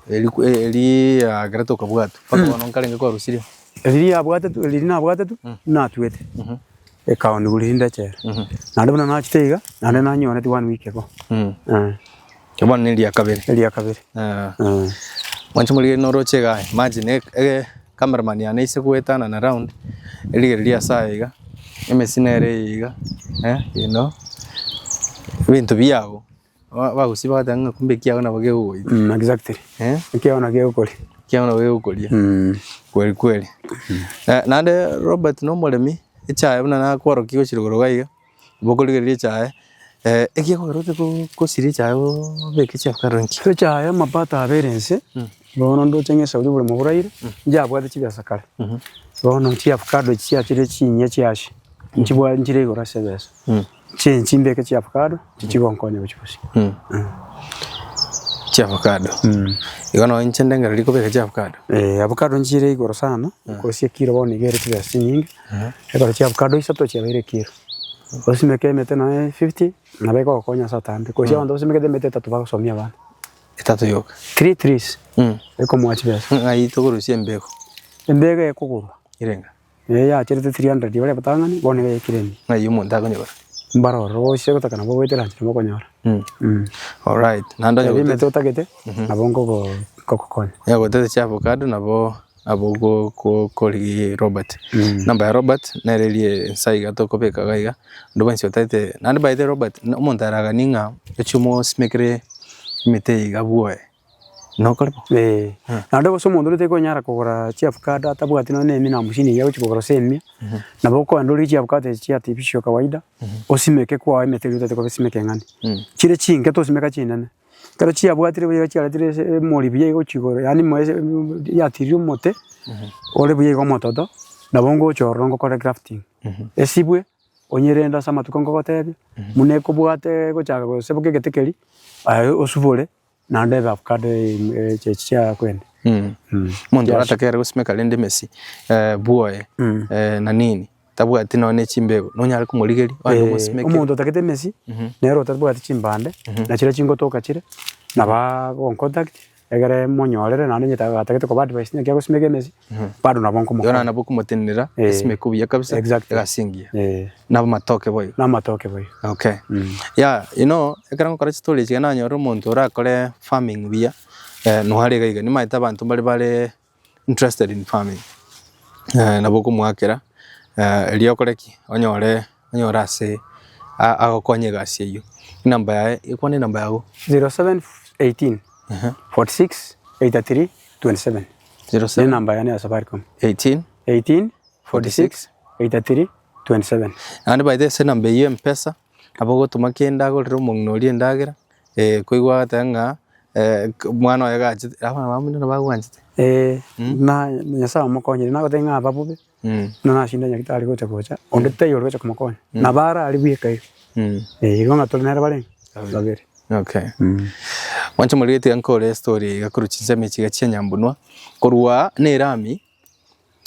eri erii yagerete okabwatwa mpaka bono nkarenge kwarusirie? Riria yabwatetwe riria nabwatetwe, natwete, ekaonigwa rinde echela. Naende buna nachete iga, naende nanyoreti one week ago. Bono ne eria kabere. Eria kabere. Mwanche morigererie noroche iga aye, imagine ege cameraman yane aise goetanana round, erigereria ase aye iga, emesii nere eye iga, you know, ebinto biago. Abagusii bagateba ng'a kumbe ekiago nabo kegogoita. Exactly. Ekiago nabo kegokoria. Ekiago nabo kegokoria. Kweri kweri. Naende Robert na omoremi, echae buna nakworokia gochia igoro iga iga, bokorigereria echae, ekiagokera ote gosiria echae obeke chiafukari inki? Echae amapato abeire inse, bono ndoche ng'a esauri oboremo boraire, nchiabwate chibesa kare. Bono chiafukado echi chiachire chinyia chiashi, nchibwa nchire igoro ase ebesa. Chimbeke chi'avocado chichigonkonya gochia bosio. Chiavocado. Igo nonye inche ndengereria kobeka chiavocado. Eh, avocado nchire igoro sana, gose ekiro bono iga ere chibesa chinyinge, ekero chiavocado isato chiabeire ekiro. Osimeke emete nonye 50, nabo egogokonya ase atambe, gose abanto basimekete emete etato bagosomia abana. Etato yoka. Three trees, ekomoa chibesa. Ng'ai tokorusia embego? Embego ekogorwa. Erenga? Eye yacherete 300 baria abatang'ani, bono iga yaikire ime. Ng'ai omonto akonyora? Mbare ororo gochia gotaka nabo goetera nchera mokonyora. Alright, naende onye Ebi emete gotete otagete, nabo nkogo nkogokonya. onye gotete chiavocado nabo nabo go- go- korigi Robert. Number ya Robert nere eria ensa iga tokobeka iga iga, onde bwensi otagete naende by the way Robert, omonto araganie ng'a ochie omosimekere emete eye iga bwoye. Nokore bo? Ee. Naende gose omonto ore tekonyara kogora chiavocado atabwati nonye na emia na hamsini iga agochi kogora ase emia, nabo okogenda origie chiavocado echi chia artificial kawaida, osimeke kwao emete eria otagete kobisimeka eng'ani. Chire chinke tosimeka chinene, ekero chiabwatire buya iga chiaretire ase emori buya iga gochia igoro yaani mo ase yatiririe omote, ore buya iga omototo, nabo ngocha ororo ngokore grafting, esibwe. Onyerende ase amatuko nkogotebia, buna ekobwate gochaka goseboka egete keria, aye osubore naende ebe avocado eche chiakwenda. Omonto oratakere gosimeka rende emesi bwoye na nini, tabwati nonye ne chimbegu, nonyare komorigeria ogende omosimeke. Omonto otagete emesi, nere otabwati chimbande, na chiria chingotoka chire, nabo agoncontact. Egere monyorere naende onye gatagete koba advice naki agosimeka emesi, bado nabo Igo nkomokonya. naende nabo okomotenenera Eh. esimeke buya kabisa Exactly. egasi engiya. Eh, Na amatoke boigo. na amatoke boigo. Okay. Yeah, you know, ekero ngokora chistory echi iga nanyora omonto orakore farming buya, noare iga iga. Nimanyete abanto mbare bare interested in farming. Nabo okomoakera, erio okore ki? Onyore onyore ase agokonye egasi eyio. Enamba yaye, ekwane enamba yago. 0718 46 83 27 07 ne enamba yane ya Safaricom. 18 18 46 83 27. Naende by the way ase enamba eyio ya mpesa, nabo ogotoma kende agorere omong'ina oria endagera, koigwa agoteba ng'a omwana oye gachete, abana bamino nabagwanchete. Eh, na Nyasaye omokonyire, nagotebia ng'a aba bobe, buna nasinde nyagetari gocha gocha, onde taiyo ore gocha komokonya, nabo arare bweka iga. Igo ng'a tore nere barenge? Babere. Okay. Mwanche morigetie iga nkore estory iga korwa chinsemo echi iga chia Nyambunwa, korwa na erami,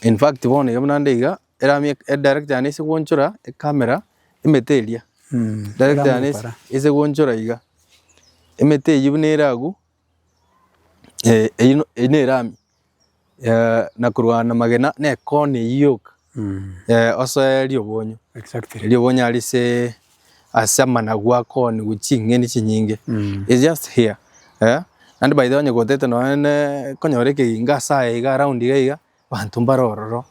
in fact bono iga buna nde iga, erami edirector yane ase goonchora ecamera, emete eria, director Erami yane para. ase goonchora iga, emete eywo buna ere agwo, eywo eywo na erami. na korwana amagena na ekona eyio yoka, osoe riobonyo. Exactly. Riobonyo aria ase ase amanagu akoonigwa ching'eni chinyinge. It's just here eh, naende by the way onye gotete nonye ne konyora ekeginga ase aye iga around iga iga, abanto mbare ororo,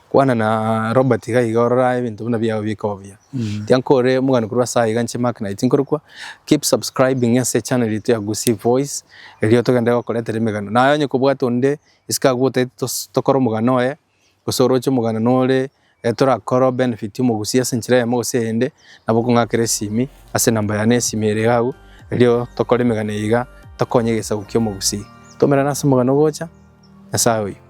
kwana na Robert iga iga orore aye ebinto buna biago bikoba buya. Tiga nkore omogano korwa ase aye iga inche Mark Knight nkorokwa, keep subscribing ase echannel yaito ya Gusii Voice. Erio togende gokoretera emegano. Naye onye kobwate onde isiko agwo otagete tos tokore omogano oye, gose oroche omogano nore. Torakore obenefit omogusii ase enchera eyemo gose eyende, nabo okong'akera esimi ase enamba yane esimi ere iga abwo, erio tokore emegano eye iga, tokonye egesaku kia omogusii. Tomerane ase omogano ogocha, Nyasaye oyio.